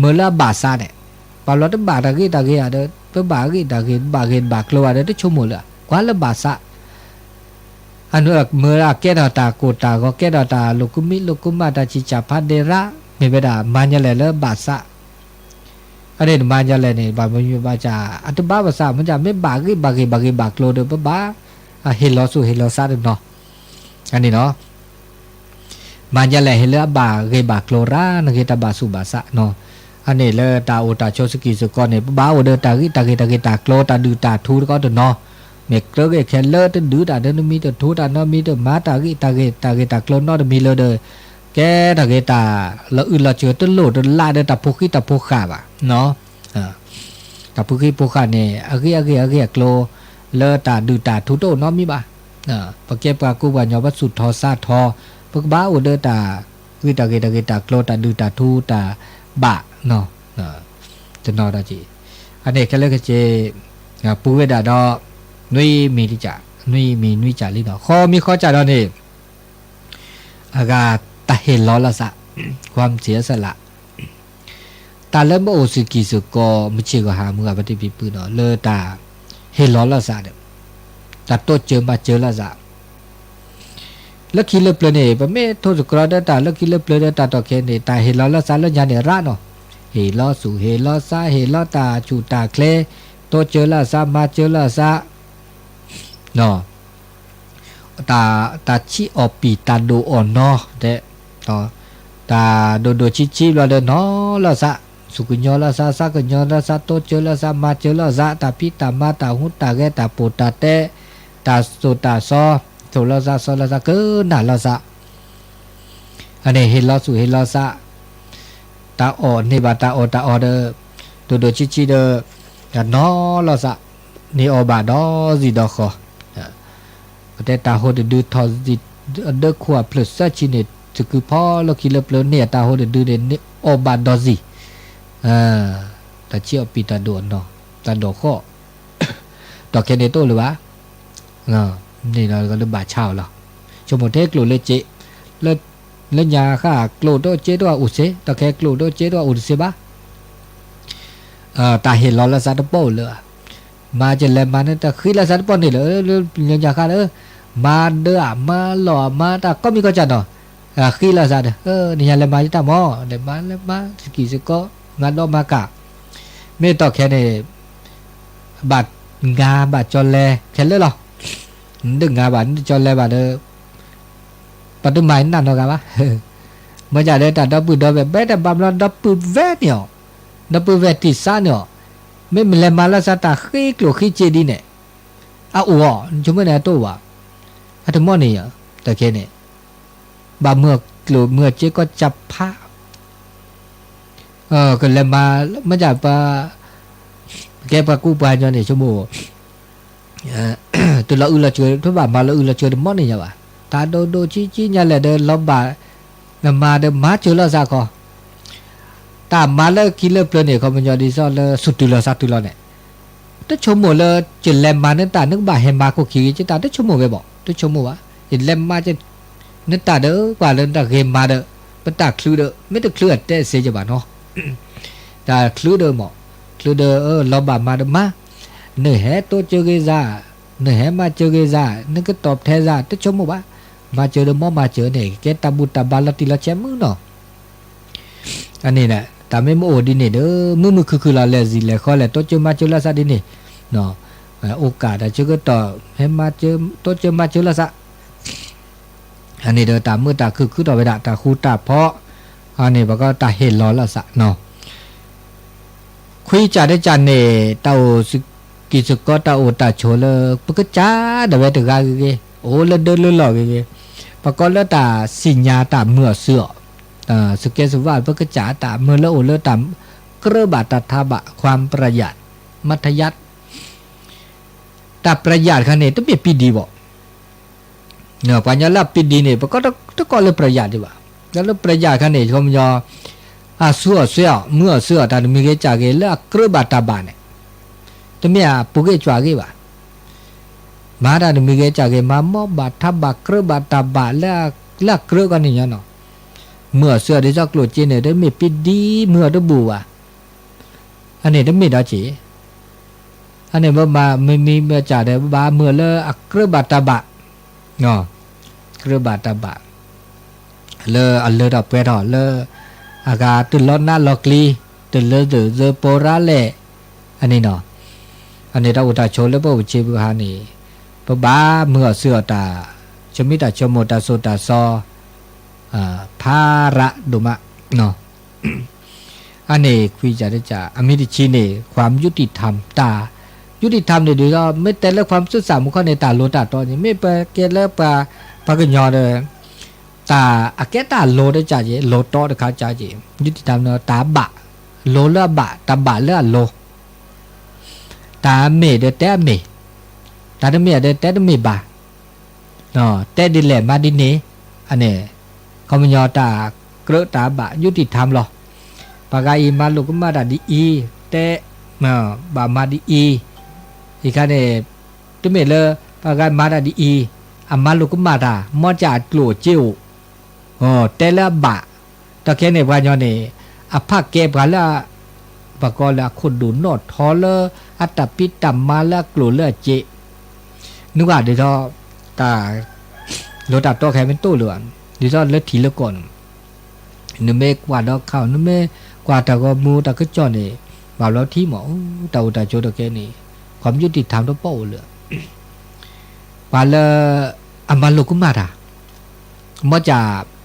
မၢလၢအဘၣ်ဆါန့ၣ်, ပှၤဘျီတဘၣ်တၢ်ဂ့ၢ်တၢ်ဂ့ၢ်ဧါဒီး တဘၣ်ဂ့ၢ်တၢ်ဂ့ၢ် တဘၣ်ဂ့ၢ်တဘၣ်ကျိၤဘၣ်ဒီး တဆိကမိၣ်လၢ ကွၢ်လၢဘၣ်ဆါ အနုမၢလၢအကဲထီၣ်တၢ်ကိၢ်တၢ်ဂီၤ ကဲထီၣ်တၢ်လိာ်ကမံလိာ်ကမၣ် တၢ်ဆံၣ်စၢ်ဖးဒဲးရၣ် မ့ၢ်ဝဲဒၣ် မၤညီလဲၣ်လၢဘၣ်ဆါ, အန့ၣ်မၤညီလဲၣ်န့ၣ် ဘၣ်မနုၤဘၣ်ဆါ အတဘၣ်ဘၣ်ဆါ မ့ၢ် မ့ၢ်ဘၣ်ဂ့ၢ်ဘၣ်ဂ့ၢ်ဘၣ်ဂ့ၢ်ဘၣ်ကျိၤဒီး ပဘၣ် ဟ့ၣ်လီၤဆူၣ်ဟ့ၣ်လီၤဆါတနီၤ, အန့ၣ်နီၤ မၤညီလဲၣ်ဟ့ၣ်လၢအဘၣ်ဂ့ၢ်ဘၣ်ကျိၤရၣ်နဂ့ၤတၢ်ဘၣ်ဆူးဘၣ်ဆါနီၤ, အန့ၣ်လၢတၢ်အိၣ်တၢ်ဆိးစကံၢ်စ့ၢ်ကီးန့ၣ် ပဘၣ်အိၣ်ဒီးတၢ်ဂ့ၢ်တၢ်ဂ့ၢ်တၢ်ဂ့ၢ်တၢ်ကျိၤ တၢ်ဒုၣ်တၢ်ထူတခီတနီၤ, မ့ၢ်ကြၢးဂ့ၤခဲလၢာ် တဒုးတၢ်နီတမံၤ တထိတၢ်နီတမံၤ တမၤတၢ်ဂ့ၢ်တၢ်ဂ့ၢ် တၢ်ဂ့ၢ်တၢ်ကျိၤနီတမံၤလၢဒီး ကဲတၢ်ဂ့ၢ်တၢ်လီၤအုၣ်လီၤစၢၤ တလိၣ်တလၢ်ဒီးတၢ်ဖိဃံတၢ်ဖိဃာ်ဘၣ်. တၢ်ဖိဃံဖိဃာ်န့ၣ် အဂ့ၢ်အဂ့ၢ်အဂ့ၢ်အကျိၤ လၢတၢ်ဒုးတၢ်ထူတအိၣ်နီတမံၤဘၣ်. ပကဲပှၤကူပှၤကညီ ပသူၣ်ထီၣ်သးထီၣ် ပကဘၣ်အိၣ်ဒီးတၢ်ဂ့ၢ်တၢ်ဂ့ၢ် တၢ်ဂ့ၢ်တၢ်ကျိၤ တၢ်ဒုးတၢ်ထူတၢ်ဘၣ် တနီၤဒီးက့ၤ အန့ၣ်ခဲလၢာ်ခဲဆ့ ပူၤဝဲဒၣ်ဒီး နွံမံၤတကး နွံမံၤနွံကးလံနီၤ ဃီမံၤဃီကးဒီးန့ၣ် အဂၤတၢ်ဟ့ၣ်လီၤလိာ်သး ကွၢ်စ့အဆၢလး တၢ်လၢပအိၣ်စ့ၢ်ကီးစ့ၢ်ကီး မုၢ်ဆ့ၣ်ဂီၤဟါမုၢ်ဂၤ ပတံၤပံၤပုၢ်နီၤ လၢတၢ်ဟ့ၣ်လီၤလိာ်သးဒီး တၢ်တိစၢၤမၤစၢၤလိာ်သး လၢခံလၢပျၢၤန့ၣ် ပမ့ၢ်ထိၣ်သတြီၤဒီးတၢ်လၢခံလၢပျၢၤဒီးတၢ်တီၢ်ခဲန့ၣ် တၢ်ဟ့ၣ်လီၤလိာ်သးလၢညါန့ၣ်ရၣ်နီၤ ဟ့ၣ်လီၤဆူၣ်ဟ့ၣ်လီၤသး ဟ့ၣ်လီၤတၢ်ဆူၣ်တၢ်ချ့ တိစၢၤလိာ်သး မၤစၢၤလိာ်သး တၢ်ဆံးအီၣ်ပံာ်တၢ်ဒိၣ်အီၣ်နီၤ တဲ တၢ်ဒိၣ်ဒိၣ်ဆံးဆံးဘျီဒီးနီၤလိာ်သး စူၢ်ကညီၤလိာ်သး သးကညီၤလိာ်သး တိစၢၤလိာ်သး မၤစၢၤလိာ်သး တၢ်ဖံးတၢ်မၤ တၢ်ဟူးတၢ်ဂဲၤ တၢ်ပိာ်တၢ်တဲ တၢ်သိၣ်တၢ်သီ သိၣ်လိာ်သး သီလိာ်သး ကနၣ်လိာ်သး အန့ၣ်ဟ့ၣ်လီၤဆူၣ်ဟ့ၣ်လီၤသး တၢ်အီၣ်န့ၢ်ဘၣ်တၢ်အီၣ်တၢ်အီဒီး ဒိၣ်ဒိၣ်ဆံးဆံးဒီး တၢ်နီၤလိာ်သး န့ၢ်အီၣ်ဘၣ်ဒီးစံၣ်ဒီးဃီ ပတဲတၢ်ဟိတဒုထီၣ်စံၣ် အဒၢခိၣ်အဖျၢၣ်သၢဆံန့ၣ် သကုၤဖီလၢခံလၢပျၢၤန့ၣ် အတၢ်ဟိတဒုန့ၣ် န့ၢ်အီၣ်ဘၣ်ဒီးစံၣ် တၢ်ဆံးအီၣ်ပံာ်တၢ်ဒိၣ်အီၣ်နီၤ တၢ်ဒိၣ်ဃီၣ် တီၢ်ခဲန့ၣ်တအိၣ်လၢၤဘၣ် န့ၣ်ဒီးလၢဘၣ်ဆါအီၤလီၤ ဆိကမိၣ်ထဲကျိၣ်လၢစ့ လၢညါဃၣ်ကျိၣ်တအိၣ်စ့တအိၣ်အိၣ်စ့ တီၢ်ခဲကျိၣ်တအိၣ်စ့တအိၣ်အိၣ်တစ့ဘၣ် တၢ်ဟ့ၣ်လီၤလိာ်သးတပိာ်လၢၤဘၣ် မၤကလဲၤမၤန့ၣ် တၢ်ဃံလိာ်သးတပိာ်န့ၣ်လၢ လၢညါဃၣ်ဒီး မၤဒၢအမၤလီၢ်အမၤတၢ်ကိးမံၤကိးကၢ်နီၤ ဃံလိာ်သးဒီး နညါလဲၤမၤယတၢ်မီၢ် လဲၤမၤလဲၤမၤစကံၢ်စကီ မၤဒီးမၤကၢ် မ့ၢ်တီၢ်ခဲန့ၣ် ဘၣ်ငါဘၣ်ကၠီလဲခဲလၢာ်လီၤ နဒုးငါဘၣ် နဒုးကၠီလဲဘၣ်ဒီး ပှၤတမၤနၢ်နီတဂၤဘၣ် မ့ၢ်ဒ်ဒီးတၢ်ဒီပုၢ်ဒီဝဲၢ် ဘၣ်တဘၣ်ဘျီဒီပုၢ်ဝဲၢ်န့ၣ်အီၤ ဒီပုၢ်ဝဲၢ်တံၢ်စါန့ၣ်အီၤ မ့မ့ၢ်လဲၤမၤလိာ်သးတၢ်ဃံကျိၣ်ဃံစ့ဒ်န့ၣ် အအိၣ်အီၤ ဆိကမိၣ်န့ၣ်အတအိၣ်ဘၣ် အတမီၢ်န့ၣ် တၢ်ခဲန့ၣ် ဘၣ်မုာ်ကျိၣ်မုာ်စ့ကီၢ်ကၢ်ဖး ကလဲၤမၤ မ့ၢ်ဒ်ပ ကဲပှၤကူပှၤကညီန့ၣ် ဆိကမိၣ် တလီၤအုးလီၤစၢၤ တဘၣ်မၤလီၤအုးလီၤစၢၤတမီၢ်န့ၣ်ညါဘၣ် တၢ်ဒိၣ်ဒိၣ်ဆံးဆံးညါလဲၣ်ဒီးလီၤဘၣ် နမၤဒီးမၤစၢၤလိာ်သးခီ တၢ်မၤလၢခံလၢပျၢၤန့ၣ် ခီပညီဒ်သိးလၢသူၣ်တုၤလီၤသးတုၤလီၤန့ၣ် တဆိကမိၣ်လၢ ယလဲၤမၤနတၢ် နကဘၣ်ဟဲမၤခိၣ်ခံဂ့ၤ ကတၢ်တဆိကမိၣ်ဝဲဘၣ် တဆိကမိၣ်ဘၣ် ယလဲၤမၤ နတၢ်ဒီး ကွၢ်လၢနတၢ်ဂ့ၤမၤဒီး ပတၢ်ချုးဒီး မ့ၢ်တချုးအတဲစ့ယဘၣ်နီၤ တၢ်ချုးဒီးမး ချုးဒီး လီၤဘၣ်မၤဒီးမၤ နဟဲတိစၢၤဂ့ၤသး နဟဲမၤစၢၤဂ့ၤသး နကတီၢ်ထဲသး တဆိကမိၣ်ဘၣ် မၤစၢၤဒီးမီၢ်မၤစၢၤန့ၣ် ကဲတၢ်ဘူၣ်တၢ်ဘါလီၤတံၢ်လီၤဆဲးမုၢ်နီၤ အန့ၣ် တၢ်မ့ၢ်မ့ၢ်အိၣ်ဒ်န့ၣ်ဒီး မုာ်မုာ်ခုၣ်ခုၣ်လီၤ လဲၤစံၣ်လဲၤဃီလဲၤတိစၢၤမၤစၢၤလိာ်သးဒ်န့ၣ် အိၣ်ကၢ်တၢ်ဆၢကတီၢ် ဟဲမၤစၢၤ တိစၢၤမၤစၢၤလိာ်သး အန့ၣ်ဒီးတၢ်မုာ်တၢ်ခုၣ်ခုၣ်ထီၣ်ဝဲဒၣ် တၢ်ဃူတၢ်ဖိး အန့ၣ်ပကီးတၢ်ဟ့ၣ်လီၤလိာ်သးနီၤ ခွံကၢ်တကၢ်န့ၣ် တၢ်အိၣ်စကံၢ်စကီ တၢ်အိၣ်တၢ်ဆိးလၢ ပကစၢ်ဒၣ်ဝဲတဂၤဂ့ၤဂ့ၤ အိၣ်လၢဒၢလၢလီၢ်ဂ့ၤဂ့ၤ ပကိးလၢတၢ်စံၣ်ညါတၢ်မုာ်အီၤစုအီၤ စကဲစဝး ပကစၢ်တၢ်မုာ်လၢအိၣ်လၢတၢ်ကြၢးဘၣ်တၢ်ထးဘၣ် ความประหยัด มัธยัสถ์ တၢ် ประหยัด ခါန့ၣ် တမ့ၢ်ပံဒံးဘၣ် ပှၤကညီလၢအပံဒံးန့ၣ် ပကိးတကိးလၢ ประหยัด ဒံးဘၣ် ဒီးလၢ ประหยัด ခါန့ၣ် ခီပညီ အစုအီၤစွဲအီၤ မုာ်အီၤစုအီၤ တၢ်တမံၤဂ့ၤကၢ်ဂ့ၤ လၢအကြၢးဘၣ်တၢ်ဘၣ်န့ၣ် တမ့ၢ်အပူၤဂ့ၤကွၢ်ဂ့ၤဘၣ် မၤတၢ်တမံၤဂ့ၤကၢ်ဂ့ၤ မၤမီၢ်ဘၣ်ထးဘၣ် ကြၢးဘၣ်တၢ်ဘၣ် လၢအကြၢးကီးန့ၣ်ညီနီၤ မုာ်အီၤစုအီၤ ဒ်သိးကျိၣ်စ့န့ၣ် တမ့ၢ်ပံဒံး မုာ်အီၤတဘူၣ်ဘၣ် အန့ၣ်တမ့ၢ်ဒီးက့ၤ အန့ၣ် ပမၤမ့မ့ၢ်မ့ၢ်ကၢ်ဒီး ပဘၣ်မုာ်လၢအကြၢးဘၣ်တၢ်ဘၣ် ကြၢးဘၣ်တၢ်ဘၣ် လၢအလၢထီၣ်ပှဲၤထီၣ်လၢ အဂၤတလီၤနးလီၤကျံ တလၢသုးသၢပိၤရါလဲၣ် အန့ၣ်နီၤ အန့ၣ်တၢ်အိၣ်တၢ်ဆိးလၢပအိၣ်ပဆ့ပဟါန့ၣ် ပဘၣ်မုာ်အီၤစုအီၤတၢ် ဆိမိၣ်တၢ်ဆိကမိၣ်တၢ်သိၣ်တၢ်သီ ဖးရးဒိၣ်မး အန့ၣ်ခွံကၢ်တကၢ် အမံၤတဆံန့ၣ် ความยุติธรรม တၢ် ယုၢ်တံၢ်ထၢမ်န့ၣ်ဒ်သိး မ့ၢ်တဲလၢ ความซื่อสัตย์ မူခီန့ၣ် တၢ်လိၤတၢ်တီန့ၣ် မ့ၢ်ပကဲလၢပှၤ ပှၤကညီဒီး တၢ်အကဲတၢ်လိၤတကးက့ၤ လိၤတီတခါကးက့ၤ ယုၢ်တံၢ်ထၢမ်န့ၣ် တၢ်ဘၣ် လိၤလၢအဘၣ် တၢ်ဘၣ်လၢအလိၤ တၢ်အမ့ၢ်ဒီးတဲအမ့ၢ် တၢ်တမ့ၢ်ဒီးတဲတမ့ၢ်ဘၣ် တဲဒ်လဲၣ်မၤဒ်န့ၣ် အန့ၣ် ခီပညီတၢ်ကြၢးတၢ်ဘၣ် ယုၢ်တံၢ်ထၢမ်လီၤ. ပှၤဂၤအံၤမၤလိာ်ကမၣ်တၢ်ဒ်အံၤ တဲ ဘၣ်မၤဒ်အံၤ အံၤခါန့ၣ် တမ့ၢ်လၢ ပှၤဂၤမၤတၢ်ဒ်အံၤ အမၤလိာ်ကမၣ်တၢ် မ့ၢ်ကၢ်အကျိၣ်အစ့အိၣ် တဲလၢအဘၣ် ဒီးခဲန့ၣ်ပှၤကညီန့ၣ် အဖးကဲပှၤလၢ ပှၤကိးလၢအခိၣ်ဒိၣ်နီၣ်ထီလၢ အတၢ်ဖံးတၢ်မၤလၢအကျိၣ်လၢအစ့ နကွၢ်ဒ်သိး တၢ်လိၤတၢ်တီခဲမ့ၢ်တအိၣ်လၢၤဘၣ် ဒ်သိးလၢထံးလၢကီၢ်န့ၣ် နမ့ၢ်ကွၢ်ဒီးခါ နမ့ၢ်ကွၢ်တၢ်ဂီၤမူတၢ်ကစီၣ်န့ၣ် ဘၣ်ဘျီထံမး တၢ်အိၣ်တၢ်ဆိးတကဲန့ၣ် ความยุติธรรมတအိၣ်လၢၤ ပှၤလၢ အမၤလိာ်ကမၣ်တၢ် မ့ၢ်ကၢ်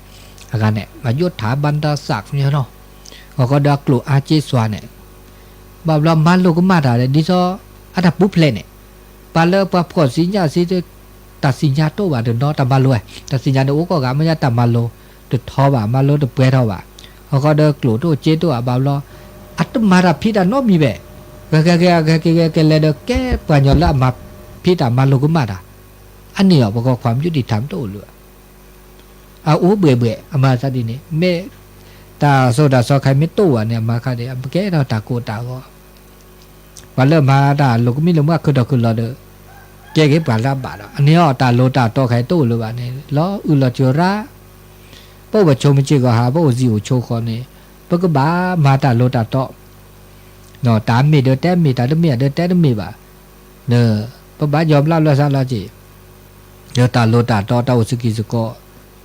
အဂၤန့ၣ် မၤယိၣ်ထၣ်ဘၣ်တၢ်သးကညီၤ ဂီၤခီဒီးအကျိၣ်အါစ့စွါန့ၣ် ဘၣ်ဘျီမၤလိာ်ကမၣ်တၢ် ဒ်သိး အတၢ်ပူၤဖျဲးန့ၣ် ပှၤလၢပှၤဖှီၣ်သ့ၣ်ညါသ့ၣ် တၢ်သ့ၣ်ညါတအိၣ်ဘၣ်တနီၤ တၢ်မၤလိာ် တၢ်သ့ၣ်ညါန့ၣ်အိၣ်ကိးဂၤ မ့ၢ်ညါတၢ်မၤလိာ်တထီဘၣ် မၤလိာ်တပှဲၤထီၣ်ဘၣ် ဂီၤခီဒီးကျိၣ်တအိၣ်စ့တအိၣ်ဘၣ်ဘျီ အတမၤတၢ်ဖံးတၢ်နီတမံၤဘၣ် ဂဲၤဂဲၤဂဲၤဂဲၤကလဲၤဒီးကဲပှၤကညီလၢအမၤဖံးတၢ်မၤလိာ်ကမၣ်တၢ် အန့ၣ်အီၤ ပကီၢ် ความยุติธรรมတအိၣ်လၢၤ အအိၣ်ဘှဲၣ်ဘှဲၣ် အမၤသးဒ်န့ၣ် မ့ၢ်တၢ်စိတၢ်ကမီၤမ့ၢ်တအိၣ်ဘၣ်န့ၣ် အမၤခါန့ၣ် အကဲထီၣ်တၢ်ကိၢ်တၢ်ဂီၤ ပှၤလၢမၤတၢ်လိၤကမံလိာ်မုာ်ခုၣ်ထီၣ်ခုၣ်လီၤဒီး ကဲက့ၤပှၤလၢအဘၣ်ဒီး အန့ၣ်အီၤ တၢ်လိၤတၢ်တီခဲအံၤတအိၣ်လၢၤဘၣ်န့ၣ် လီၤအုၣ်လီၤစၢၤရၣ် ပအိၣ်ပဆိးမုၢ်ဆ့ၣ်ဂီၤဟါ ပအိၣ်စံာ်အိၣ်ဆိးဃီန့ၣ် ပကဘၣ်မၤတၢ်လိၤတၢ်တီ တၢ်အမ့ၢ်ဒီးတဲအမ့ၢ် တၢ်တမ့ၢ်အဒၢတဲတမ့ၢ်ဘၣ် ဒီး ပဘၣ်ယီၤဘျါလီၤသးလီၤက့ၤ ဒီးတၢ်လိၤတၢ်တီ တၢ်အိၣ်စကံစကီး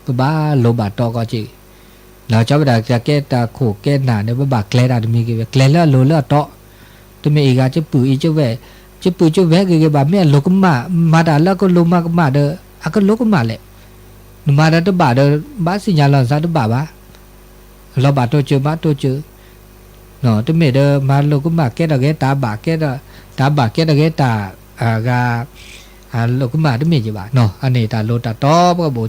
ပဘၣ်လိၤဘၣ်တီကီက့ၤ လီၤဆီဝဲဒၣ်ကဲတၢ်ခိၣ်ကဲနၢ်န့ၣ် ပဘၣ်ကျဲၤတၢ်တမံၤက့ၤဝဲ ကျဲၤလၢအလိၤလၢအတီ တမ့ၢ်အံၤဂၤ ကပုာ်အံၤကဝဲၢ် ကပုာ်ကဝဲၢ်ဂ့ၤဂ့ၤဘၣ် မ့ၢ်အလိၤကမၣ် မၤတၢ်လၢအကလိၤမၤကမၣ်ဒီး အကလိၤကမၣ်လဲၣ် နမၤဒီးတဘၣ်ဒီး ဘၣ်သ့ၣ်ညါလီၤနသးတဘၣ်ဘၣ် လီၤဘၣ်တိစၢၤမၤတိစၢၤ တမ့ၢ်ဒီးမၤလိာ်ကမၣ်ကဲထီၣ်က့ၤတၢ်ဘၣ်ကဲထီၣ် တၢ်ဘၣ်ကဲထီၣ်က့ၤတၢ် အဂၤ လိာ်ကမၣ်တမ့ၢ်က့ၤဘၣ် အန့ၣ်တၢ်လိၤတၢ်တီပကဘိး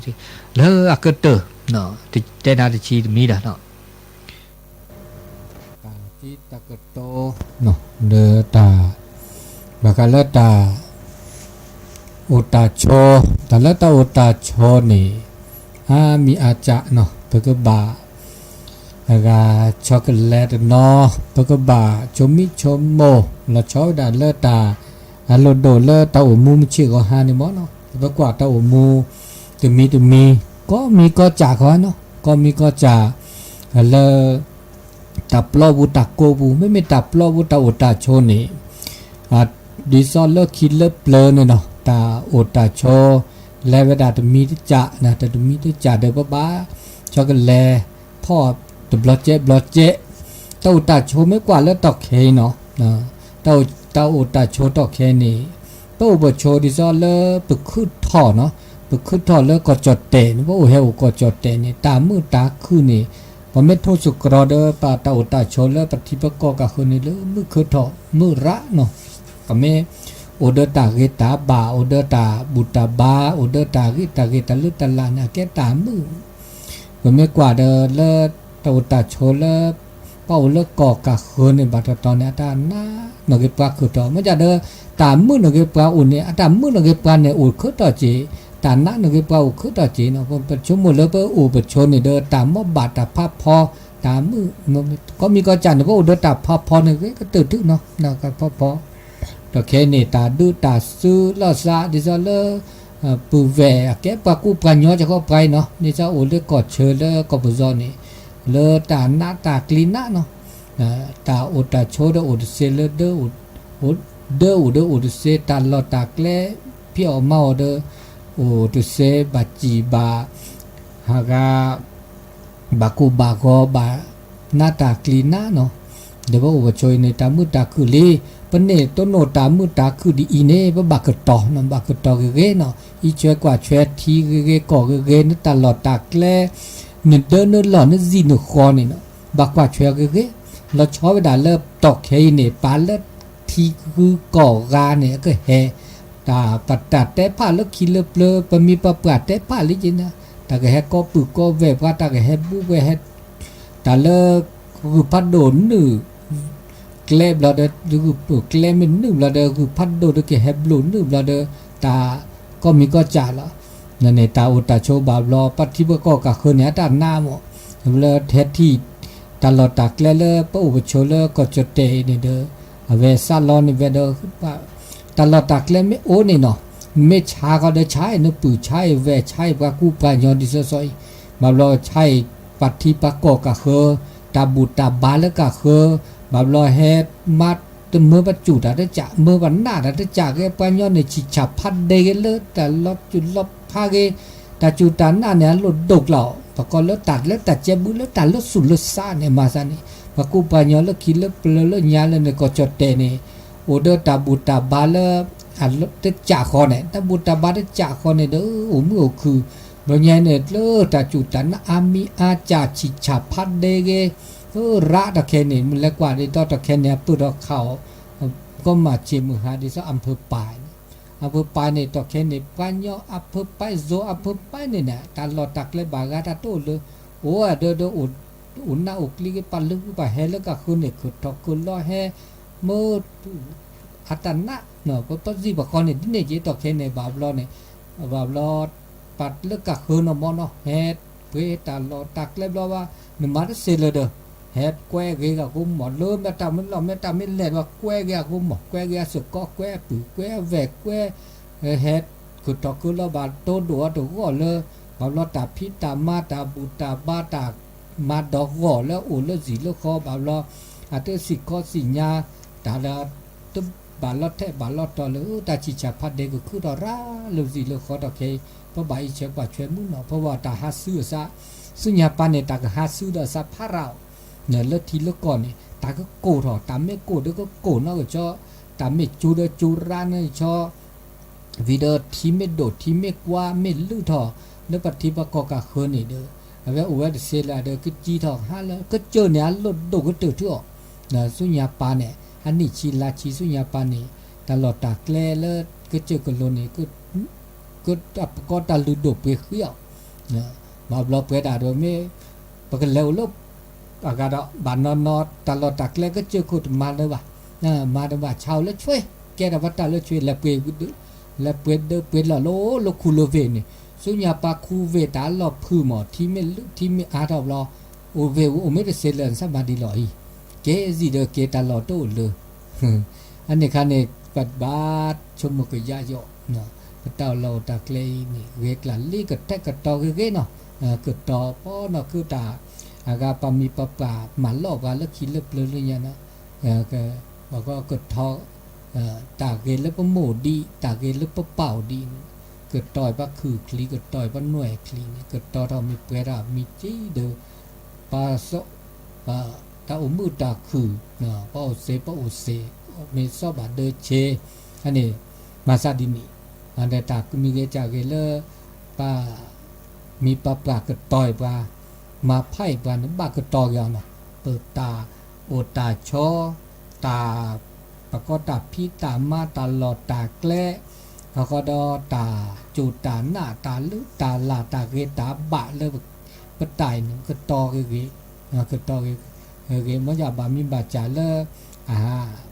လၢအကတၢၢ် တဲနၤတဆံတမံၤဒီး တၢ်ကတိၤ လၢတၢ် ဘၣ်ဃးလၢတၢ် အိၣ်တၢ်ဆိး တၢ်လၢတၢ်အိၣ်တၢ်ဆိးန့ၣ် အါမံၤအါစှၤနီၤ ပကဘၣ် အဂၤဆီကလဲၤတနီၤ ပကဘၣ်ဆိမိၣ်ဆိမိၣ် လီၤဆီဝဲဒၣ်လၢတၢ် အလိၣ်ဒိၣ်လၢတၢ်အိၣ်မူမုၢ်ဆ့ၣ်ဂီၤဟါန့ၣ်မ့ၢ်နီၤ ပကွၢ်တၢ်အိၣ်မူ တမံၤတမံၤ ကီမံၤကီစှၤဃီနီၤ ကီမံၤကီစှၤ လၢ တၢ်ပျီပူၤတၢ်ကိးပူၤ မ့မ့ၢ်တၢ်ပျီပူၤတၢ်အိၣ်တၢ်ဆိးန့ၣ် ဒ်သိးလၢခံလၢပျၢၤန့ၣ်နီၤ တၢ်အိၣ်တၢ်ဆိး လဲၤဝဲဒၣ်တမံၤတစး တမံၤတစးဒီးပဘၣ် ဆီကလဲၤ ဖီၣ်တဘျီကဲးဘျီကဲး တၢ်အိၣ်တၢ်ဆိးမ့ၢ်ကွၢ်လၢတီၢ်ခဲအံၤနီၤ တၢ်အိၣ်တၢ်အိၣ်တၢ်ဆိးတီၢ်ခဲအံၤန့ၣ် ပအိၣ်ပဆိးဒ်သိးလၢပခုၣ်ထီၣ်နီၤ ပခုၣ်ထီၣ်လၢကီၢ်ကၠီၣ်တဲာ်န့ၣ် ပအိၣ်ဟဲအိၣ်ကီၢ်ကၠီၣ်တဲာ်န့ၣ် တၢ်မုာ်တၢ်ခုၣ်န့ၣ် ပမ့ၢ်ထိၣ်သတြီၤဒီးပတၢ်အိၣ်တၢ်ဆိးလၢပထံပကီၢ်ကဃၢၤန့ၣ်လၢမုာ်ခုၣ်ထီၣ်မုာ်ရၣ်နီၤ ပမ့ၢ်အိၣ်ဒီးတၢ်ဂ့ၤတၢ်ဘၣ် အိၣ်ဒီးတၢ်ဘူၣ်တၢ်ဘါ အိၣ်ဒီးတၢ်ဂ့ၢ်တၢ်ဂ့ၢ်တၢ်လုၢ်တၢ်လၢ်န့ၣ် အကဲတၢ်မုာ် ပမ့ၢ်ကွၢ်ဒီးလၢ တၢ်အိၣ်တၢ်ဆိးလၢ ပအိၣ်လၢကီၢ်ကဃၢၤန့ၣ် ဘၣ်တတီၤန့ၣ် အတၢ်နးနီၢ်က့ၤပှၤခုၣ်ထီၣ် မ့ၢ်ဒ်ဒီး တၢ်မုာ်နီၢ်က့ၤပှၤအိၣ်န့ၣ် အတၢ်မုာ်နီၢ်က့ၤပှၤန့ၣ်အိၣ်ခုၣ်ထီၣ်က့ၤ တၢ်နးနီၢ်က့ၤပှၤအိၣ်ခုၣ်ထီၣ်က့ၤနီၤ ပဆိကမိၣ်လၢပအိၣ်ပဆိးန့ၣ်ဒီး တၢ်မ့ၢ်ဘၣ်တၢ်ဖးဖီ တၢ်မုာ် ကီမံၤကီစၢ်န့ၣ် ပအိၣ်ဒီးတၢ်ဖးဖီန့ၣ် ဂ့ၤကတၢၢ်တုနီၤ ဖးဖီ ဒီးခဲအံၤန့ၣ် တၢ်ဒုးတၢ်စုလီၢ်သး ဒ်သိးလၢ ပုၢ်ဝဲၢ် အကဲပှၤကူပှၤညီစ့ၢ်ကီးပှၤအံၤနီၤ ဒ်သိးအိၣ်လၢကီၢ်ဆၢလၢကီၢ်ပူၤစီန့ၣ် လၢတၢ်နးတၢ်ကျံနးနီၤ တၢ်အိၣ်တၢ်ဆိးဒီးအိၣ်တသ့လၢ ဒၢအိၣ်ဒီးအိၣ်တသ့ တၢ်လီၢ်တၢ်ကျဲ ဖံးအီၣ်မၤအီၣ်ဒီး အိၣ်တသ့ ဘၣ်စံၣ်ဘၣ် ဟးဂၤ ဘၣ်ကိၢ်ဘၣ်ဂီၤ ဘၣ်နးတၢ်ကျံနးနီၤ ဒီးပအိၣ်ပဆိးအံၤန့ၣ် တၢ်မုာ်တၢ်ခုၣ်လံ ပန့ၢ်တနီၣ်တၢ်မုာ်တၢ်ခုၣ်ဒ်အံၤန့ၣ် ပဘၣ်ကတီၤနီၤ ဘၣ်ကတီၤဂ့ၤဂ့ၤနီၤ အံးဆွဲကွၢ်ဆွဲထံဂ့ၤဂ့ၤ ကီၢ်ဂ့ၤဂ့ၤ နတၢ်လီၢ်တၢ်ကျဲ နဒၢနလီၢ်နစံၣ်နဃီန့ၣ်နီၤ ဘၣ်ကွၢ်ဆွဲဂ့ၤဂ့ၤ လီၤဆီဝဲဒၣ်လၢတီၢ်ခဲအံၤန့ၣ် ပာ်လၢ ထံဂုၤကီၢ်ဂၤန့ၣ် အကဟဲ, တၢ်ပတၢ်တဲဖၣ်လၢခံလၢပျၢၤ ပမံၤပပှၢ်တဲဖၣ်လံက့န့ၣ်, တၢ်ကဟဲကိးပုၢ်ကိးဝဲၢ်ပှၤ တၢ်ကဟဲဘူးဝဲဟဲ တၢ်လၢ ဂုၢ်ဖးဒိၣ်နုာ် ကျဲဘျီဒီး ဂုၢ်ကျဲမ့ၢ်နုာ်ဘျီဒီး ဂုၢ်ဖးဒိၣ်ဒီးကဟဲဘျိၣ်နုာ်ဘျီဒီး တၢ်ကီၢ်မံၤကီၢ်စဲၣ်လီၤ. န့ၣ်န့ၣ် တၢ်အိၣ်တၢ်ဆိးဘၣ်ဘျီ ပှၤထံပှၤကီၢ်ကၢ်ဃၢၤန့ၣ် အတၢ်နါမး, လၢထဲထံၣ် တၢ်လီၢ်တၢ်ကျဲလၢပအိၣ်ပဆိးလၢကီၢ်ကၠီၣ်တဲၣ်အံၤန့ၣ်ဒီး အဝဲစးလီန့ၣ်ဝဲဒီး တၢ်လီၢ်တၢ်ကျဲမ့ၢ်အိၣ်န့ၣ်နီၤ, နမ့ၢ်ဆါဃီဒီး ဆါအံၤနပုၢ် ဆါအံၤဝဲၢ် ဆါအံၤပှၤကူပှၤညီဒ်သိးသိးအံၤ, ဘၣ်ဘျီဆါအံၤ ပှၤထံပှၤကီၢ်ကၢ်ဃၢၤ, တၢ်ဘူၣ်တၢ်ဘါလၢကၢ်ဃၢၤ, ဘၣ်ဘျီဟဲမၤတမၢပှၤစူၢ်တၢ်တကး မၢပှၤနးတၢ်တကးဂ့ၤ ပှၤညီန့ၣ် ဆံၣ်ဆၣ်ဖးဒဲဂ့ၤလၢတၢ်လီၤစူၢ်လီၤဖးဂ့ၤ, တၢ်စူၢ်တၢ်နာ်န့ၣ် အလိၣ်ဒိၣ်ကျါအီၤ ပကိးလၢတၢ်လၢတၢ်ကဲဘုလၢတၢ်လၢသူၣ်လၢသးန့ၣ် မၤသးန့ၣ် ပှၤကူပှၤညီလၢခံလၢပျၢၤလၢညါလၢန့ၣ် ကီၢ်ကၠီၣ်တဲၣ်န့ၣ် အိၣ်ဒီးတၢ်ဘူၣ်တၢ်ဘါလၢ တကးဃီန့ၣ် တၢ်ဘူၣ်တၢ်ဘါတကးဃီန့ၣ်ဒီး အိၣ်မုာ်အိၣ်ခုၣ်, ဘျီညါန့ၣ် လၢတၢ်စူၢ်တၢ်နာ်အါမံၤအါစၢ် ဆံၣ်ဆၣ်ဖးဒဲဂ့ၤ, ရးတၢ်ခဲန့ၣ် မ့ၢ်လဲၤကွၢ်ဒ်သိးတၢ်ခဲန့ၣ် အပၢၢ်ဒီးခးအီၤ ကီမၤစ့မုၢ်ဟါဒ်သိး အၣ်ဖၢၣ်ပၢ်န့ၣ်, အၣ်ဖၢၣ်ပၢ်န့ၣ် တၢ်ခဲန့ၣ် ပှၤညီအၣ်ဖၢၣ်ပၢ် ယိၤအၣ်ဖၢၣ်ပၢ်န့ၣ်န့ၣ် တၢ်လီၢ်တၢ်ကျဲဘၣ်ဂၤတၢ်တအိၣ်လၢ အိၣ်အဒၢဒီး အိၣ်နၢ်အိၣ်ကျံက့ၤ ပာ်လုၢ်ပာ်ဟဲလၢကၢ်ဃၢၤန့ၣ် ကထီၣ်ကလီဟဲ မၢ အတၢ်နး ပပၢ်စံၣ်ပှၤဃီန့ၣ် ဒ်န့ၣ်က့ၤ တၢ်ခဲန့ၣ် ဘၣ်ဘျီန့ၣ် ဘၣ်ဘျီ ပှၤလၢကၢ်ဃၢၤနီၢ်မီၢ်နီၢ် ဟဲပှ့ၤတၢ်လီၢ်တၢ်ကျဲဘျီဘၣ် နမၤတသ့လၢၤဒီး ဟဲကွဲဂ့ၤဂၤဃိမီၢ် လၢမဲာ်တၢ်မ့ၢ်လီၢ်မဲာ်တၢ်မ့ၢ်လဲၢ်ဘၣ် ကွဲဂ့ၤဂၤဃိမီၢ် ကွဲဂ့ၤအစ့ၢ်ကီး ကွဲအပုၢ် ကွဲအဝဲၢ် ကွဲ ဟဲ ကထီၣ်ကလီဘၣ် တိၢ်ဒိၣ်အီၤတဂီၢ်လၢ ဘၣ်ဘျီတၢ်ဖံးတၢ်မၤ တၢ်ဘူၣ်တၢ်ဘါ တၢ်မၤဒီးဂီၢ်လၢအိၣ်လၢစံၣ်လၢဃီ ဘၣ်ဘျီ အတစံၣ်ခီစံၣ်ညါ တၢ်လၢ တဘၣ်လီၤထဲးဘၣ်လီၤတီၤလၢ တၢ်ဆံၣ်ဆၣ်ဖးဒဲကခုၣ်ထီၣ်ရၤလၢစံၣ်လၢဃီထီၣ်ခဲအံၤ ပဘၣ်အံးဆၢကွၢ်ဆၢမုၢ်နီၤ ပဘၣ်တၢ်ဟးစုအသး ဆူညါပၢ်န့ၣ် တၢ်ကဟးစုဒီးအသးဖးရၤအီၤ လၢထံလၢကီၢ်န့ၣ် တၢ်ကကိၢ်ထီၣ် တၢ်မ့ၢ်ကိၢ်ဒီးကကိၢ်နီၢ်ကဆီ တၢ်မ့ၢ်ကၠူဒီးကၠူရၤနီၢ်ကဆီ ဝံၤဒီးထံမ့ၢ်ဒိၣ်ထံမ့ၢ်ကွၢ်မ့ၢ်လုၢ်ထီၣ် လၢပှၤထံပှၤကီၢ်ကၢ်ဃၢၤန့ၣ်ဒီး အဝဲအိၣ်ဝဲတသ့လၢၤဒီး ကကံထီၣ်ဟါလၢ ကစၢၢ်န့ၣ် အလိၣ်ဒိၣ်ကတၢၢ်ထံအီၤ ဆူညါပၢ်န့ၣ် အနံၣ်ဆံလါဆံဆူညါပၢ်န့ၣ် တၢ်လီၢ်တၢ်ကျဲလၢကစၢၢ်ကလိၤန့ၣ် ကပကီးတၢ်လုၢ်ဒိၣ်ပှ့ၤဃံအီၤ ဘၣ်ဘျီပှဲၤဒၣ်ဒီးမ့ၢ် ပကလဲၤအိၣ်လၢ အဂၤဒီး ဘၣ်နီၢ်နီၢ် တၢ်လီၢ်တၢ်ကျဲကစၢၢ်ခိၣ်တမၤလၢၤဘၣ်, မၤတဘၣ်ဆါအိၣ်လၢဆွ့, ကဲထီၣ်ပတၢ်လၢဆွ့ လဲၤပှ့ၤ, လဲၤပှ့ၤဒၢပှ့ၤလီၢ်လၢအိၣ်လၢခူၣ်လၢဝ့ၢ်န့ၣ်, ဆူညါပၢ်ခူဝ့ၢ်တၢ်လီၢ်ဖုၣ်မး ထံမ့ၢ်လုၢ်ထံမ့ၢ်အါထီၣ်ဘျီ, အိၣ်ဝ့ၢ်အိၣ်မ့ၢ်တသ့လၢၤ နသးမၤဒ်လီၤအံၤ, ကဲစံးဒီးက့ၤတၢ်လီၢ်တအိၣ်လၢၤ အန့ၣ်ခါန့ၣ် ပဘၣ်ဆိကမိၣ်ကယၢ်ယီၣ်, ပတၢ်အိၣ်လီၤအိၣ်တၢ်ကျဲအံၤန့ၣ် ဂ့ၤကျၢ်လံ ကထဲကတီၤဂ့ၤဂ့ၤနီၤ, ကတီၤပနီၢ်ခုတၢ်, အဂၤပှၤမံၤပှၤပှၢ်မၤလီၢ်ပှၤလၢခံလၢပျၢၤလၢညါန့ၣ်, ဘၣ်ကီကထီ တၢ်ဂ့ၤလၢပမိၢ်ဒံး တၢ်ဂ့ၤလၢပပၢ်အိၣ်ဒံးန့ၣ်, ကတီၤပှၤခုၣ်ချံ ကတီၤပှၤနွဲၣ်ချံန့ၣ် ကတီၤထီၣ်မ့ၢ်ပှဲၤထီၣ်မ့ၢ်ကံဒီး ပှၤ တၢ်အိၣ်မုာ်တၢ်ခုၣ်, ပှၤအိၣ်စ့ ပှၤအိၣ်စ့, မ့ၢ်စီၤဘၣ်ဒၢဆ့, အန့ၣ် မၤသးဒ်န့ၣ်, တၢ်ကမံၤဂ့ၤစၢ်ဂ့ၤလၢ ပှၤ မံၤပှၤပှၢ်ကတီၤအံၤပှၤ, မၤဖးအံၤပှၤန့ၣ် ဘၣ်ကတီၤက့ၤအီၤနီၤ, ပတၢ်အိၣ်တၢ်ဆိး, တၢ် ပကီတၢ်ဖံးတၢ်မၤ တၢ်လီၢ်တၢ်ကျဲ, အဃိဒီးတၢ်စူၢ်တၢ်နာ် တၢ်လုၢ်တၢ်လၢ် တၢ်ဂ့ၤတၢ်ဘၣ်လၢ ပတၢ်အံၤန့ၣ် ကတီၤဂ့ၤဂ့ၤ, ကတီၤဂ့ၤဂ့ၤ မ့ၢ်ယဘၣ်မံဘၣ်စၢ်လၢ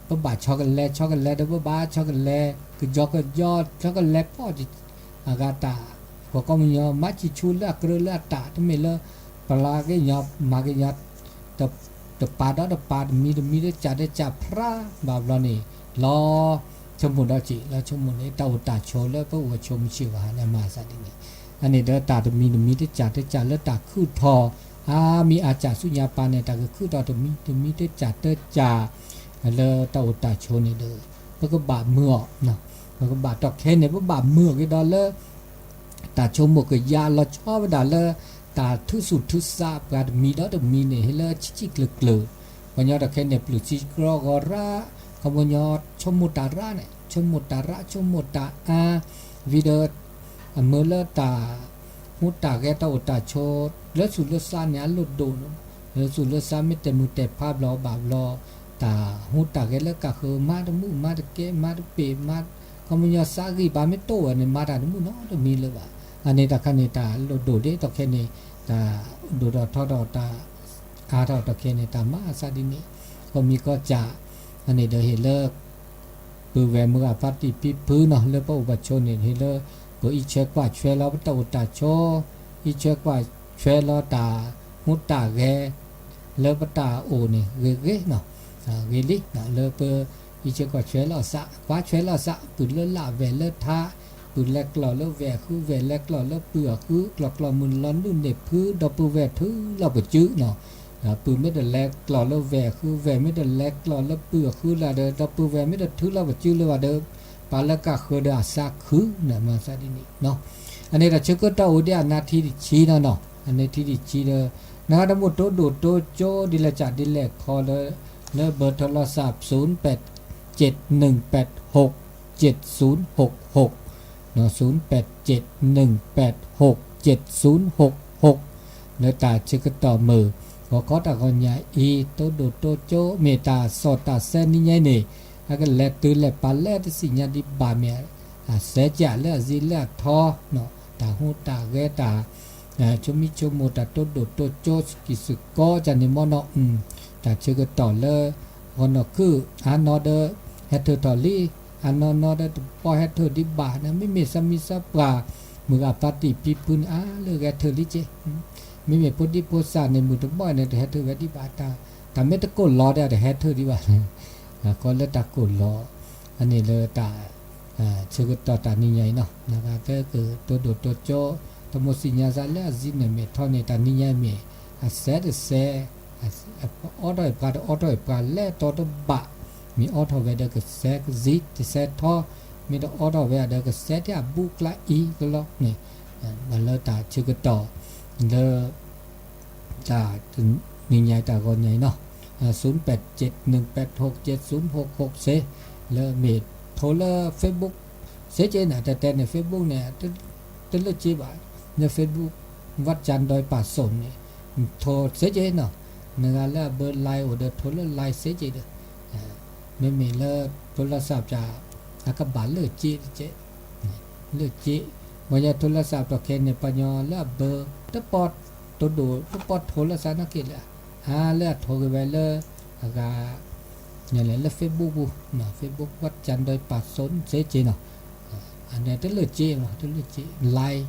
ပဘၣ်ဆီကလဲၤ ဆီကလဲၤဒီးပဘၣ်ဆီကလဲၤ ကယီကယီ ဆီကလဲၤဖီၣ် အဂၤတၢ် ပှၤကီၢ်ပယီၤ မၤဆံၣ်ဆူလၢအကြၢးလၢအတၢ် တမ့ၢ်လၢ ပျၢ်က့ၤညီ မၤက့ၤညီ တပၤဒီးတပၤ တမံၤတမံၤ တစၢ်တစၢ်ဖျါ ဘၣ်ဘျီန့ၣ် လီၤဆိကမိၣ်ဒီးစံး လီၤဆိကမိၣ်န့ၣ် တၢ်အိၣ်တၢ်ဆိးလၢပအိၣ်ဆိးမုၢ်ဆ့ၣ်ဘၣ်န့ၣ် မၤသးဒ်န့ၣ် အန့ၣ်ဒီးတၢ်တမံၤတမံၤ တစၢ်တစၢ်လၢတၢ်ခုၣ်ထီၣ် အါမံၤအါစၢ်ဆူညါပၢ်န့ၣ် တၢ်ကခုၣ်ထီၣ်တမံၤတမံၤ တစၢ်တစၢ် လၢတၢ်အိၣ်တၢ်ဆိးန့ၣ်ဒီး ပကဘၣ်မုာ်အီၤ ပကဘၣ်တီၢ်ခဲန့ၣ် ပဘၣ်မုာ်အီၤက့ၤဒီးလၢ တၢ်ဆိကမိၣ်ကယၢ်လီၤဆီဝဲဒၣ်လၢ တၢ်ထူးစူၣ်ထူးသးပှၤတမံၤဒီးတမံၤန့ၣ် ဟဲလၢဆံးဆံးကျၢၤကျၢၤ ပှၤကညီတၢ်ခဲန့ၣ် ပျုၢ်စံကရီဂီၤရၣ် ကီၢ်ပယီၤဆိကမိၣ်တၢ်ရၣ်န့ၣ် ဆိကမိၣ်တၢ်ရၣ် ဆိကမိၣ်တၢ်အါ ဝံၤဒီး အမၢလၢတၢ် မူတၢ်ဂဲၤတၢ်အိၣ်တၢ်ဆိး လၢသူၣ်လၢသးန့ၣ် အလိၣ်ဒိၣ် လၢသူၣ်လၢသးမ့ၢ်တဲာ်မုၢ်တဲာ်ဖးဘျီဘၣ်ဘျီ တၢ်ဟူးတၢ်ဂဲၤလၢကးဃၢၤ မၤတမုာ်မၤတကဲ မၤတပ့ၤ မၤ ခီပညီစးဂံၢ်ဘါမ့ၢ်တအိၣ်ဝဲန့ၣ် မၤတၢ်တမုာ်နီတမံၤလၢၤဘၣ်. အန့ၣ်တၢ်ခါန့ၣ် တၢ်လိၣ်ဒိၣ်ဒ်သိးခဲန့ၣ် တၢ်ဒိၣ်ထီၣ်ထီထီၣ်တၢ်အါထီၣ်ဒီးခဲန့ၣ် တၢ်မၤအသးဒ်န့ၣ် ကီၢ်မံၤကီၢ်စဲၣ် အန့ၣ်ဒီးဟ့ၣ်လၢ ပုၢ်ဝဲၢ်မုၢ်ဂၤဖါတံၢ်ဖံဖုနီၤ လၢပအိၣ်ပဆိးန့ၣ် ဟ့ၣ်လၢ ပအံးထွဲကွၢ်ထွဲလီၤပတၢ်အိၣ်တၢ်ဆိး, အံးထွဲကွၢ်ထွဲလီၤတၢ်ဟူးတၢ်ဂဲၤ လၢပတၢ်အိၣ်န့ၣ် ဂ့ၤဂ့ၤနီၤ, ဂ့ၤလံ လၢပအံးထွဲကွၢ်ထွဲလီၤအသး ကွၢ်ထွဲလီၤအသး ပုၢ်လၢလၢ်ဝဲၢ်လၢထါ, ပုၢ်လဲၤကျီၢ်လၢဝဲၢ်အဃု ဝဲၢ်လဲၤကျီၢ်လၢပုၢ်အဃု ကျီၢ်ကျီၢ်မုၢ်လီၤနုာ်န့ၢ်ဖု ဒီပုၢ်ဝဲၢ်ထုးလီၤပစုနီၤ ပုၢ်မ့ၢ်တလဲၤကျီၢ်လၢဝဲၢ်အဃု ဝဲၢ်မ့ၢ်တလဲၤကျီၢ်လၢပုၢ်အဃုလၢၤဒီး ဒီပုၢ်ဝဲၢ်မ့ၢ်တထုးလီၤပစုလၢၤဘၣ်ဒီး ပှၤလၢကးဃၢၤဒီးအသးခု မၤသးဒ်န့ၣ်နီၤ. အန့ၣ်တၢ်ဆၢကတီၢ်အိၣ်ဒံးအနါထံတဆံနီၤနီၤ အနါထံတဆံဒီး နဂၤတမုာ်တိၢ်ဒိၣ်တိၢ်ကၠိဒ်လဲၣ်ကးဒ်လဲၣ်ခီလၢ လၢဘၢၣ်ထိလီၤသး ศูนย์แปดเจ็ดหนึ่งแปดหกเจ็ดศูนย์หกหก ศูนย์แปดเจ็ดหนึ่งแปดหกเจ็ดศูนย์หกหก လၢတၢ်ဆၢကတီၢ်မုၢ် ဂီၤခီတၢ်ဂီၤညါအံၤ တိၢ်ဒိၣ်တိၢ်ကၠိ မ့ၢ်တၢ်စီၣ်တၢ်ဆဲနံၤညါအံၤန့ၣ် အကလဲၤတုၤလဲၤပာ်လဲၣ်တသ့ၣ်ညါဒံးဘၣ်မ့ၢ် အဆဲးကၢ်လၢအဇံလၢအထီ တၢ်ဟူးတၢ်ဂဲၤတၢ် ဆိမိၣ်ဆိကမိၣ်တၢ်တိၢ်ဒိၣ်တိၢ်ကၠိစကံၢ်စကီကၢ်န့ၣ်မ့ၢ်နီၤ တၢ်ဆၢကတီၢ်လၢ ဂီၤနီၢ်ခုၣ် အါနီၢ်ဒီး ဟဲထၢၣ်ထီၣ်လံ အါနီၢ်နီၢ်ဒီးတပီၢ်ဟဲထၢၣ်ဒံးဘၣ်န့ၣ် မ့မ့ၢ်သးမံသးပှၢ် မုၢ်ဂၤဖါတံၢ်ဖံဖုန့ၣ် အါလၢဂဲၤထၢၣ်လံက့ မ့မ့ၢ်ဖိဒံဖိသၣ်န့ၣ် မုၢ်တဘီၣ်န့ၣ် တဟဲထၢၣ်ဝဲဒံးဘၣ် တၢ်မ့ၢ်တကိၢ်လီၤဒီးတဟဲထၢၣ်ဒံးဘၣ် ကီလၢတၢ်ကိၢ်လီၤ အန့ၣ်လၢတၢ် ဆၢကတီၢ်တၢ်နံၤညါအံၤနီၤ နကတဲကတိၢ်ဒိၣ်တိၢ်ကၠိ တမိၣ်သ့ၣ်ညါသးလၢအဇံန့ၣ်မ့ၢ်ထီန့ၣ် တၢ်နံၤညါအံၤမ့ၢ် အဆဲးတဆဲး အီထီၣ်အံၤပှၤတအီထီၣ်အံၤပှၤလဲၣ်တီတဘၣ် မ့ၢ်အီထီၣ်ဝဲဒီးကဆဲးကဇံ တဆဲးထီ မ့ၢ်တအီထီၣ်ဝဲဒီးကဆဲးတၢ်အဘူးကျါအံၤကလီန့ၣ် ဘၣ်လၢတၢ်ဆၢကတီၢ် လၢ တၢ်နံၤညါတၢ်ဂီၤညါအံၤနီၤ ศูนย์แปดเจ็ดหนึ่งแปดหกเจ็ดศูนย์หกหก စ့ လၢမ့ၢ်ထိလၢ Facebook စ့က့န့ၣ် တဲတဲန့ၣ် Facebook န့ၣ် တလၢက့ဘၣ် လၢ Facebook ဝၣ်ကၠၢ်ဒွဲပာ်စိၣ်န့ၣ် ထိစ့က့နီၤ နဂၤလၢအဘၢ line အိၣ်ဒီးထိလၢ line စ့က့ဒီး မ့မ့ၢ်လၢ ထိလၢစးပၠး အကဘၣ်လၢက့တက့ လၢက့ ပှၤညီထိလၢစးပတီၢ်ခဲန့ၣ် ပှၤညီလၢအဘၢ တပီၢ်တိၢ်ဒိၣ် တပီၢ်ထိလၢစးနီၢ်က့လၢ အါလၢအထိက့ၤဝဲလၢ အဂၤ လၢ Facebook ပူၤ Facebook ဝၣ်ကၠၢ်ဒွဲပာ်စိၣ်စ့က့နီၤ အန့ၣ်တလၢက့မး တလၢက့ line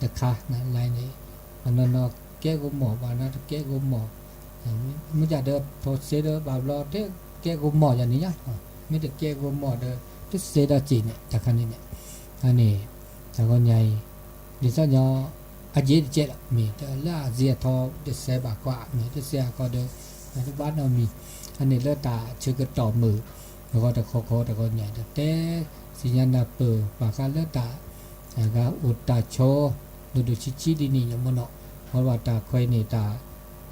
တခါ line န့ၣ် ပှၤနီၢ်နီၢ်ကဲကမီၣ် ပှၤနီၢ်တကဲကမီၣ် မ့ၢ်ဒၣ်ဒီးထိစ့ဒီးဘၣ်ဘျီ တကဲကမီၣ်ယၤန့ၣ်ညါ မ့ၢ်တကဲကမီၣ်ဒီး တစ့ဒီးက့န့ၣ် တၢ်ခါန့ၣ်န့ၣ် အန့ၣ် တၢ်ဂီၤညါအံၤ ဒ်သိးညီ အယ့ၣ်တကဲလီၤ မ့ၢ်တလၢအစ့အထီ တစ့ဘၣ်ကွၢ် မ့ၢ်တစ့အဃီဒီး တဘၣ်နီတမံၤ အန့ၣ်လၢတၢ်ဆၢကတီၢ်မုၢ် ဂီၤတခီခီတဂီၤညါဒီး တဲသ့ၣ်ညါနၢ်ပၢၢ်ပာ်ဃာ်လၢတၢ် အဂၤအိၣ်တၢ်ဆိး ဒိၣ်ဒိၣ်ဆံးဆံးဒ်န့ၣ်ညါမ့ၢ်နီၤ အဃိဘၣ်တၢ်ခွဲးန့ၣ် တၢ်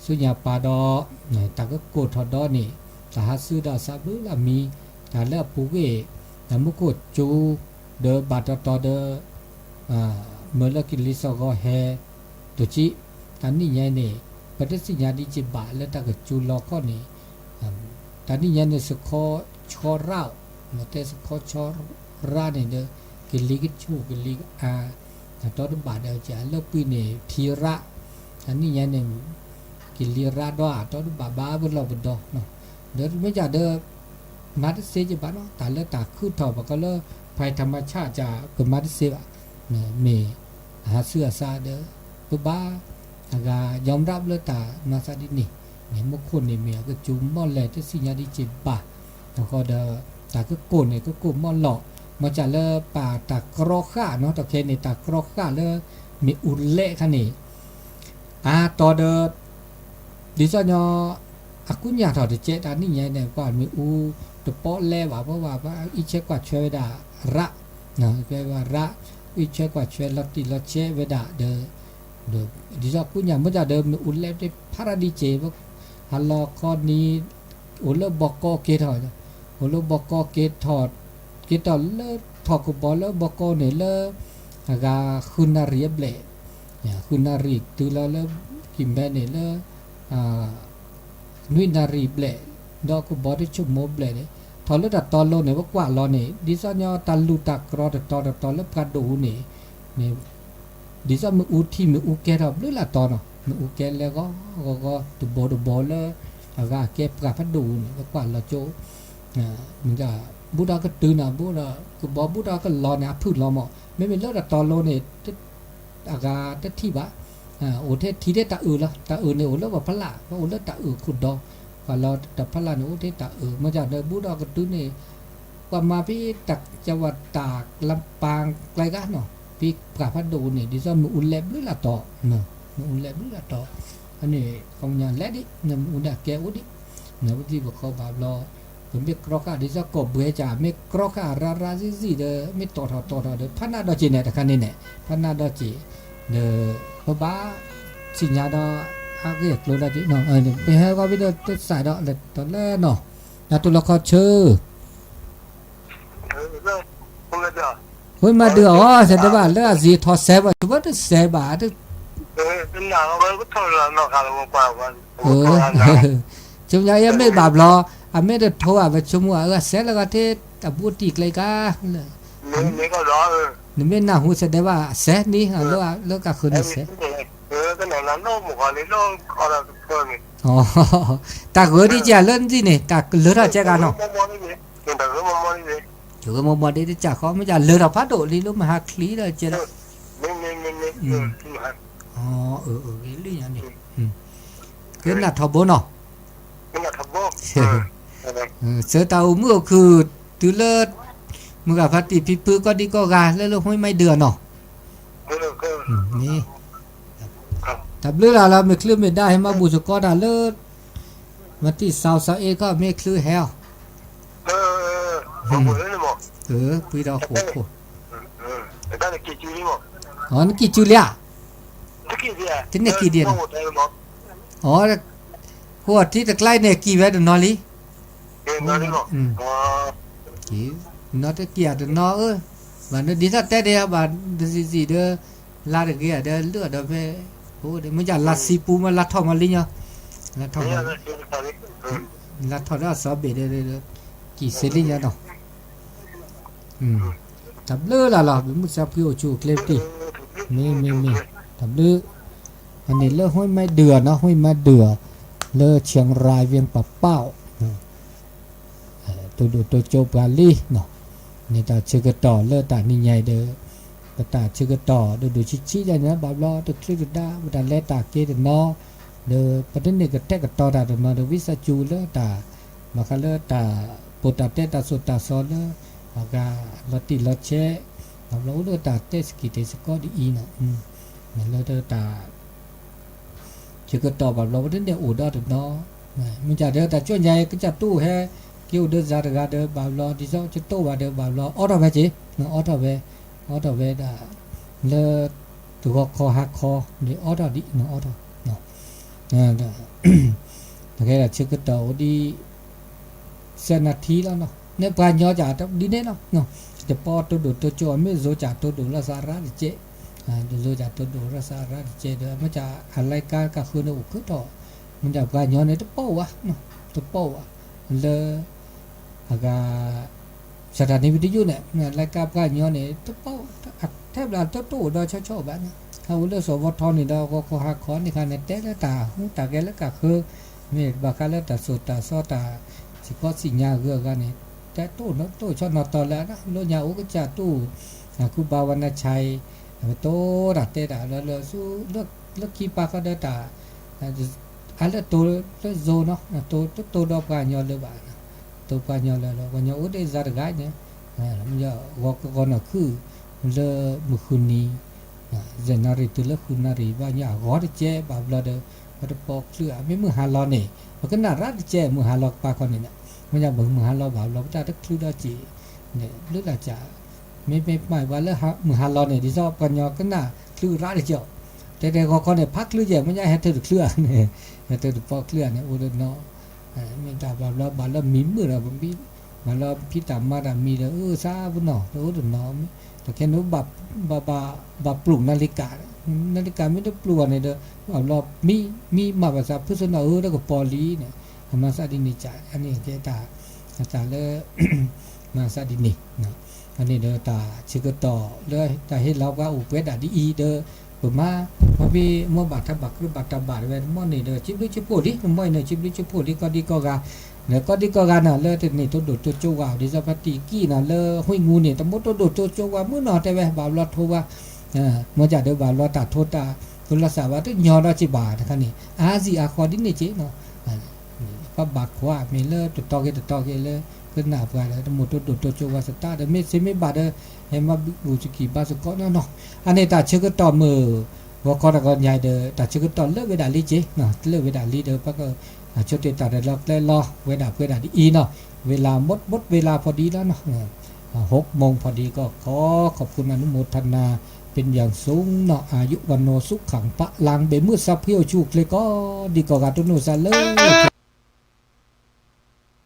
ဆူညါပာ်ဒီး တၢ်ကကိၢ်ထီၣ်ဒီးန့ၣ် တၢ်ဟးဆူဒီးသးဘျုးလၢမံၤ တၢ်လၢအပူၤကွံာ် တၢ်မူခိၣ်စူၤ ဒီးဘၣ်တီတီဒီး မ့ၢ်လၢကလံၤစိးဂီၤဟဲ ဒိၣ်ဆံး တၢ်နံၣ်ညါန့ၣ် ပတသ့ၣ်ညါဒ်က့ဘၣ်လၢတၢ်ကစူၤလီၤခီၣ်န့ၣ် တၢ်နံၣ်ညါန့ၣ် စခီဆီရၣ် မ့ၢ်တဲစခီဆီရၣ်န့ၣ်ဒီး ကလံၤကဆူၣ်ကလံၤကအါ အတီတဘၣ်ဒီး ကလၢပှံၤန့ၣ် ထံရၣ် တၢ်နံၣ်ညါန့ၣ် ကလံၤရၣ်ဒီးအတီတဘၣ်ဘၣ်ပလီၢ်ပဒီ ဒီးမ့ၢ်ဒၣ်ဒီး မၤတသ့က့ဘၣ်နီၤ တၢ်လၢတၢ်ခုၣ်ထီၣ် ပှၤကီလၢ ภัยธรรมชาติ ကမၤတသ့ဘၣ် မ့ၢ်အဟးဆူအသးဒီး ပဘၣ် အဂၤ ယီၤမရၣ်လၢတၢ်မၤသးဒ်န့ၣ် မ့ၢ်မူခိၣ်န့ၣ်မ့ၢ်အကစူၤမီၢ်လဲၢ်တသ့ၣ်ညါဒ်က့ဘၣ် အဃိဒီး တၢ်ကကိၢ်န့ၣ် ကကိၢ်မီၢ်လီၢ် မ့ၢ်စးလၢပာ်တၢ်ကြီဃာ်နီၤ တခဲန့ၣ် တၢ်ကြီဃာ်လၢ မ့ၣ်အူလဲၣ်ခါန့ၣ် အါတီဒီး ဒ်သိးညီ အကူညၢ်ထီၣ်တကဲတၢ်နံၣ်ညါန့ၣ် ကွၢ်မ့ၣ်အူတပီၣ်လဲၣ်ဘၣ် ပှၤဘၣ်အံးဆဲးကွၢ်ဆှဲဝဲဒၣ်ရၣ် ကဲဝဲရၣ် အံးဆဲးကွၢ်ဆှဲလီၤတံၢ်လီၤဆဲးဝဲဒၣ်ဒီး ဒ်သိးကူညၢ်မ့ၢ်ဒၣ်ဒီးမ့ၣ်အူလဲၣ်တဖၣ်ရၣ်ဒ်က့ ဟါလီၤခီနံၤ အိၣ်လၢဘီကီက့ၤထီၣ် အိၣ်လၢဘီကီက့ၤထီၣ် က့ၤထီၣ်လၢထီၣ်ကဘီလၢဘီကီန့ၣ်လၢ အဂၤဃုနၣ်ရံၣ်အဘျဲၣ် ဃုနၣ်ရံၣ်တုၤလီၤလၢ ကံၢ်မဲန့ၣ်လၢ နွံနၣ်ရံၣ်ဘျဲၣ် ဒီးကဘီတဆိကမိၣ်ဘျဲၣ်န့ၣ်, ထီၣ်လၢတၢ်တီလိၤန့ၣ် ပကွၢ်လီၤန့ၣ် ဒ်သိးညီတၢ်လူၢ်တၢ်ကြီတတီၤတတီၤလၢပှၤဒိၣ်အူန့ၣ်, န့ၣ် ဒ်သိးမ့ၣ်အူထံမ့ၣ်အူကဲထီၣ်ဘျုးလၢတီၤနီၤ, မ့ၣ်အူကဲလဲၤဂီၤဂီၤဂီၤ တဘိတဘိလၢ အဂၤအကဲပှၤဖးဒိၣ်အူန့ၣ် ပကွၢ်လီၤကၠိ မ့ၢ်ဒၣ် ဘူးဒီးကတုၤနီၤ ဘူးဒီး ကဘီဘူးဒီးကလီၤန့ၣ် အဖုၣ်လီၤမး, မ့မ့ၢ်လၢတၢ်တီလိၤန့ၣ် အဂၤတထံၣ်ဘၣ်, အိၣ်ထဲထံထဲတၢ်အုးလီၤ, တၢ်အုးန့ၣ်အိၣ်လၢပှၤဖီလာ်, ပှၤအိၣ်လၢတၢ်အုးခိၣ်ဒီ, ပှၤလီၤတၢ်ဖီလာ်န့ၣ်အိၣ်ထဲတၢ်အုး, မ့ၢ်ဒၣ်ဒီးဘူးဒီးကတုၤန့ၣ် ပှၤမၤဖဲတၢ်ကဝၤတၢ်လပၤကျဲဂၤနီၤ, ဖဲပှၤဖးဒိၣ်အူန့ၣ် ဒ်သိးမ့ၣ်အူလဲၤဘျုးလၢတီၤ, မ့ၣ်အူလဲၤဘျုးလၢတီၤ, အန့ၣ် ခီပညီလဲၤဒံး မ့ၣ်အူဒၣ်ကဲအိၣ်ဒံး, ပသံၣ်ပခီဘၣ်ဘျီ, ပမ့ၢ်ကြီဃာ်ဒ်သိးကိာ်ဘှဲကၠၢ် မ့ၢ်ကြီဃာ်ရၤရၤစံၣ်စံၣ်ဒီး မ့ၢ်တီၣ်ထီၣ်တီၣ်ထီၣ်ဒီး ဖးနးဒီးက့ၤန့ၣ် တခါန့ၣ်န့ၣ် ဖးနးဒီးက့ၤ, ဒီး ပဘၣ် သ့ၣ်ညါဒီး အဂ့ၢ်အကျိၤဒီးက့ၤ, ပဟဲဂီၤဖဲဒီးတစးဒီးလၢတီၤလၢနီၤ, နတူၢ်လီၤခီဆၢ ဝံမၤဒုးအီၤ စဲးတဲဘၣ်လၢအစံးထီၣ်စဲးဘၣ် ဆိဘၣ်တစဲးဘၣ်, ဆိညါအံၤမ့ၢ်ဘၣ်ဘျီ အမ့ၢ်တထိအဝဲဆိကမိၣ်အအၢအစဲးလၢဂၤထဲ အဘူးအတံၢ်ကျဲကါ, နမ့ၢ်နၢ်ဟူစဲးတဲဘၣ်စဲးန့ၣ် လၢကဃုန့ၣ်စဲး တၢ်ဂၢၢ်ဒ်ကဲလၢနစံၣ်န့ၣ် တၢ်လၢထီၣ်ကဲဂၤနီၤ, ဂၢၢ်မီမီဒ်တစးဃီ မ့ၢ်ယလၢထီၣ်ဖးဒိၣ်လံလၢမဟါချံဒီးကဲလၢ ဂ့ၤလံညါန့ၣ်, ကနၣ်ထီဘိနီၤ, စၢၤတၢ်အိၣ်မုာ်အိၣ်ခုၣ် တုၤလၢ မုၢ်ဂၤဖါတံၢ်ဖံဖုကီၢ်ဒံကီၢ်ဂၤ လၢလၢဟူမံဒုးအီၤနီၤ, တၢ်ဘျုးလၢ်လၢ မ့ၢ်ချုးမ့ၢ်ဒါဟဲမၤဘူၣ်စ့ၢ်ကီးတၢ်လၢ မၤတံၢ်စးစးအ့ၣ်ခီ မ့ၢ်ချုးဟဲအီၤ, ပှဲၤဒီးဃိာ်ခိၣ်, နကံၢ်စုလံဧါ, တန့ၢ်ကံၢ်ဒံး, အဃိအထံတကျါန့ၣ်ကံၢ်ဝဲတနီၤလံ နီတကံၢ်ဧါတနီၤဧၢ, ဘၣ်ဒ်သိးတဲဒၣ်ဘၣ် တစံးစံးဒီး လါတဂ့ၤဧါဒီး လုၢ်အီၤဒီးဖဲ မ့ၢ်ဒၣ်လါဆံပူၤမ့ၢ်လါထီၣ်မးလံညီ, လါထီၣ်မး, လါထီၣ်ဒီးအစီဘ့ၣ်ဒီး ကံၢ်စ့လံညီနီၤ, တၢ်ဘျုးလၢ်လီၤ ပမုၢ်စၢဖှံအိၣ်ဆူၣ်အိၣ်ချ့ပတံၢ်, မ့ၢ်မ့ၢ်မ့ၢ်, တၢ်ဘျုး, အန့ၣ်လၢဟူမၤဒုးအီၤနီၤ ဟူမၤဒုးအီၤ, လၢ Chiang Rai ဝ့ၢ်ပပီၣ် တိၢ်ဒိၣ်တိၢ်ကၠိပှၤလံနီၤ, န့ၣ်တၢ်ဆၢကတီၢ်လၢတၢ်နံၤညါအံၤဒီး ပတၢ်ဆၢကတီၢ်ဒိၣ်ဒိၣ်ဆံးဆံးဒ်န့ၣ် ဘၣ်ဘျီတချုးတဒါ ပတၢ်လဲၤတၢ်က့ၤတနီၤ, ဒီးပတန့ၢ်ကတဲာ်ကတီၤတၢ်တနီၤဒီး ဝံသးစူၤလၢတၢ် ဘၣ်ဃးလၢတၢ်ပိာ်တၢ်တဲတၢ်သိၣ်တၢ်သီလၢ အဂၤလီၤတံၢ်လီၤဆဲး, ဘၣ်ဘျီအိၣ်လၢတၢ်တဲစကံးတဲစကီးဒ်အံၤနီၤ, လၢတၢ် ဆၢကတီၢ်ဘၣ်ဘျီ ပတန့ၢ်အိၣ်ဒီးတနီၤ, မ့ၢ်ဒၣ်ဒီးတၢ်ကၠိညါအံၤ ကစၢ်တိၢ်ဟဲ က့ၤအိၣ်ဒီးစၤတဂၤဒီး ဘၣ်ဘျီ ဒ်သိးကတိၢ်ဘၣ်ဒီး ဘၣ်ဘျီ အိးထီၣ်ဝဲက့ၤ, အိးထီၣ်ဝဲ, အိးထီၣ်ဝဲဒၣ် လၢ တဂီၤခီဟါခီ ဒီးအိးထီၣ်ဒ် အိးထီၣ် တကဲဒၣ်ဆၢကတီၢ်အိၣ်ဒ် စဲးနၢ်ထံလီၤနီၤ, န့ၣ်ပှၤညီကၢ်ဒ်န့ၣ်လီၤ, တပီတိၢ်ဒိၣ်တိၢ်ကၠိ အမ့ၢ်စိၤကၢ်တိၢ်ဒိၣ်လီၤသးရၣ်တကဲး, တစိၤကၢ်တိၢ်ဒိၣ်လီၤသးရၣ်တကဲးဒီး မ့ၢ်ကၢ်အလဲကါကၢ်ဃုန့ၣ်အိၣ်ခုးထီၣ်, မ့ၢ်ဒၣ်ပှၤညီန့ၣ်တပိာ်ဝဲ, တပိာ်ဝဲ, လၢ အဂၤ စးထီၣ်န့ၣ်ဝံၤတယုၢ်န့ၣ် လဲၤကါပှၤညီန့ၣ် တပိာ် ထဲဘျီတတိၢ်ဒီးဆီဆီဘၣ်န့ၣ် ဟးအိၣ်လၢစီၤဝီထီန့ၣ်ဒီး ဂီၤခီဟါခီန့ၣ်ခါန့ၣ် တဲလၢတၢ်ဟူတၢ်ဂဲၤလၢကၢ်ဃၢ မ့ၢ်ဘၣ်ဃးလၢတၢ်သိၣ်တၢ်သီတၢ် စံးကီးစံးညါဂုၤအဂၤန့ၣ် တဲတိၢ်နီၢ်တိၢ်ဆီနီၢ်တီၤလၢ လၢညါအိၣ်ကစၢ်တိၢ် ခူဘၣ်ဝါနါဆါအံၤ ပတိၢ်တၢ်တဲတၢ်လၢ လၢခံပာ်ဃီဒီးတၢ် အလၢတိၢ်လၢစိၤနီၤ တိၢ်တတိၢ်ဒီးပှၤကညီလၢၤဘၣ်, တိၢ်ပှၤကညီလၢၤလီၤ ပှၤကညီအိၣ်ဒၣ်စှၤတဂၤန့ၣ် ဂီၤကဂီၤနီၢ်ခုၣ် လၢမုၢ်ဃုနံၤ ယဲၢ်နၣ်ရံၣ်တုၤလၢဃုနၣ်ရံၣ် ဘၣ်ညါအဂီၤတကဲးဘၣ်ဘျီဒီး ပတပိာ်ချုးဧါ မ့ၢ်မုၢ်ဟါလီၤန့ၣ် ပကနၣ်ရၣ်တကဲး မုၢ်ဟါလီၤကပၤခီန့ၣ်န့ၣ် မ့ၢ်ညါမုၢ်ဟါလီၤဘၣ်ဘျီ ပတၢ်တချုးဒီးက့ၤန့ၣ် ဘျုးလၢ်ကၢ် မ့မ့ၢ်ပှၤလၢမုၢ်ဟါလီၤန့ၣ် ဒ်သိးပှၤကညီကနၣ်ချုးရၣ်တကဲးအီၤ တဲတဲဂီၤခီန့ၣ် ဖးချုးယဲၢ် မ့ၢ်ညါဟဲထုးတချုးဧါန့ၣ် ဟဲထုးတပိာ်ချုးဧါန့ၣ် အိၣ်ဒီးနီၤ မ့ၢ်တၢ်ဘၣ်ဘျီဘၣ်လၢမံၤမုာ်ဒီး ဘၣ်လၢဖံးတၢ်မၤတၢ်မံၤဒီး အၢ သးပနီၣ် တအိၣ်တနီၤ တခဲန့ၣ် ဘၣ်ပျုၢ်နၤလံကၣ် နၤလံကၣ်မ့ၢ်တပျုၢ်ဘၣ်န့ၣ်ဒီး ဘၣ်ဘျီ မံမံမၤဘၣ်သး ဖုစနီၣ်ဧၢ တကပီၤလံန့ၣ် မၤသးဒ်န့ၣ်က အန့ၣ်ကဲတၢ် တၢ်လၢ မၤသးဒ်န့ၣ် အန့ၣ်ဒီးတၢ်ဆၢကတီၢ်လၢတၢ်ဟ့ၣ်လီၤပှၤအိၣ်ပှဲၤဒၣ်ဒ်အံၤဒီး ပမၤ ပမ့ၢ်မ်ဘၣ်တၢ်ဘၣ်ကြၢးဘၣ်တၢ်ဘၣ်တဝဲ နမ့ၢ်န့ၣ်ဒီး စံးဘျုးစံးဖှိၣ်လံ နမ့ၢ်အံၤန့ၣ် စံးဘျုးစံးဖှိၣ်လံ ကီၢ်ဒံကီၢ်ဂၤ လၢကီၢ်ဒံကီၢ်ဂၤန့ၣ် လၢတန့ၢ်တိဒိၣ်တိကၠိဝဲ ဒ်သိးပတံၢ်ကံၣ်န့ၣ် လၢဟူးမူန့ၣ် တမ့ၢ်တိဒိၣ်တိကၠိဝဲ မုၢ်နီၢ်တဲဝဲ ဘၣ်ဘျီထိဝဲ မ့ၢ်ဒၣ်ဒီးဘၣ်ဘျီတၢ်ထိတၢ် သူၣ်လီၤသးဝဲတညီဒီးက့ၤဘၣ်တခါန့ၣ် အါစံးအါဃီဒ်န့ၣ်က့ၤနီၤ ပဘၣ်ကွၢ်မ့ၢ်လၢတတီၤဂ့ၤတတီၤဂ့ၤလၢ ကနၣ်ပှၤဒီး တမ့ၢ်တိဒိၣ်တိကၠိဝဲသတးဒီး မ့ၢ်သ့မ့ၢ်ဘၣ်ဒီး ဟဲမၤဘူၣ်စကံၢ်ဘါစ့ၢ်ကီးနီၤနီၤ အန့ၣ်တၢ်ဆၢကတီၢ်မုၢ် ဂီၤခီတဂီၤညါဒီး တၢ်ဆၢကတီၢ်လၢဝဲဒၣ်လံက့ၤ လၢဝဲဒၣ်လံဒီး ပက ဆိတ့ၢ်တၢ်ရဲၣ်လီၤကျဲၤလီၤ ဝဲဒၣ်ပှဲၤဒၣ်ဒ်အံၤနီၤ ဝဲလၢမူးမူးဝဲလၢဖီဒံလီၤနီၤ ဟိးမိၢ်ဖီဒံကီၢ်ခီ ขอบคุณอนุโมทนาเป็นอย่างสูงเนาะ อายุวัณโณสุขังพลัง ဘၣ်မုၢ်ဆါဖှံအိၣ်ဆူၣ်အိၣ်ချ့ ကီၢ်ဒံကီၢ်ဂၤ တိၢ်နီၣ်စၢ်လၢ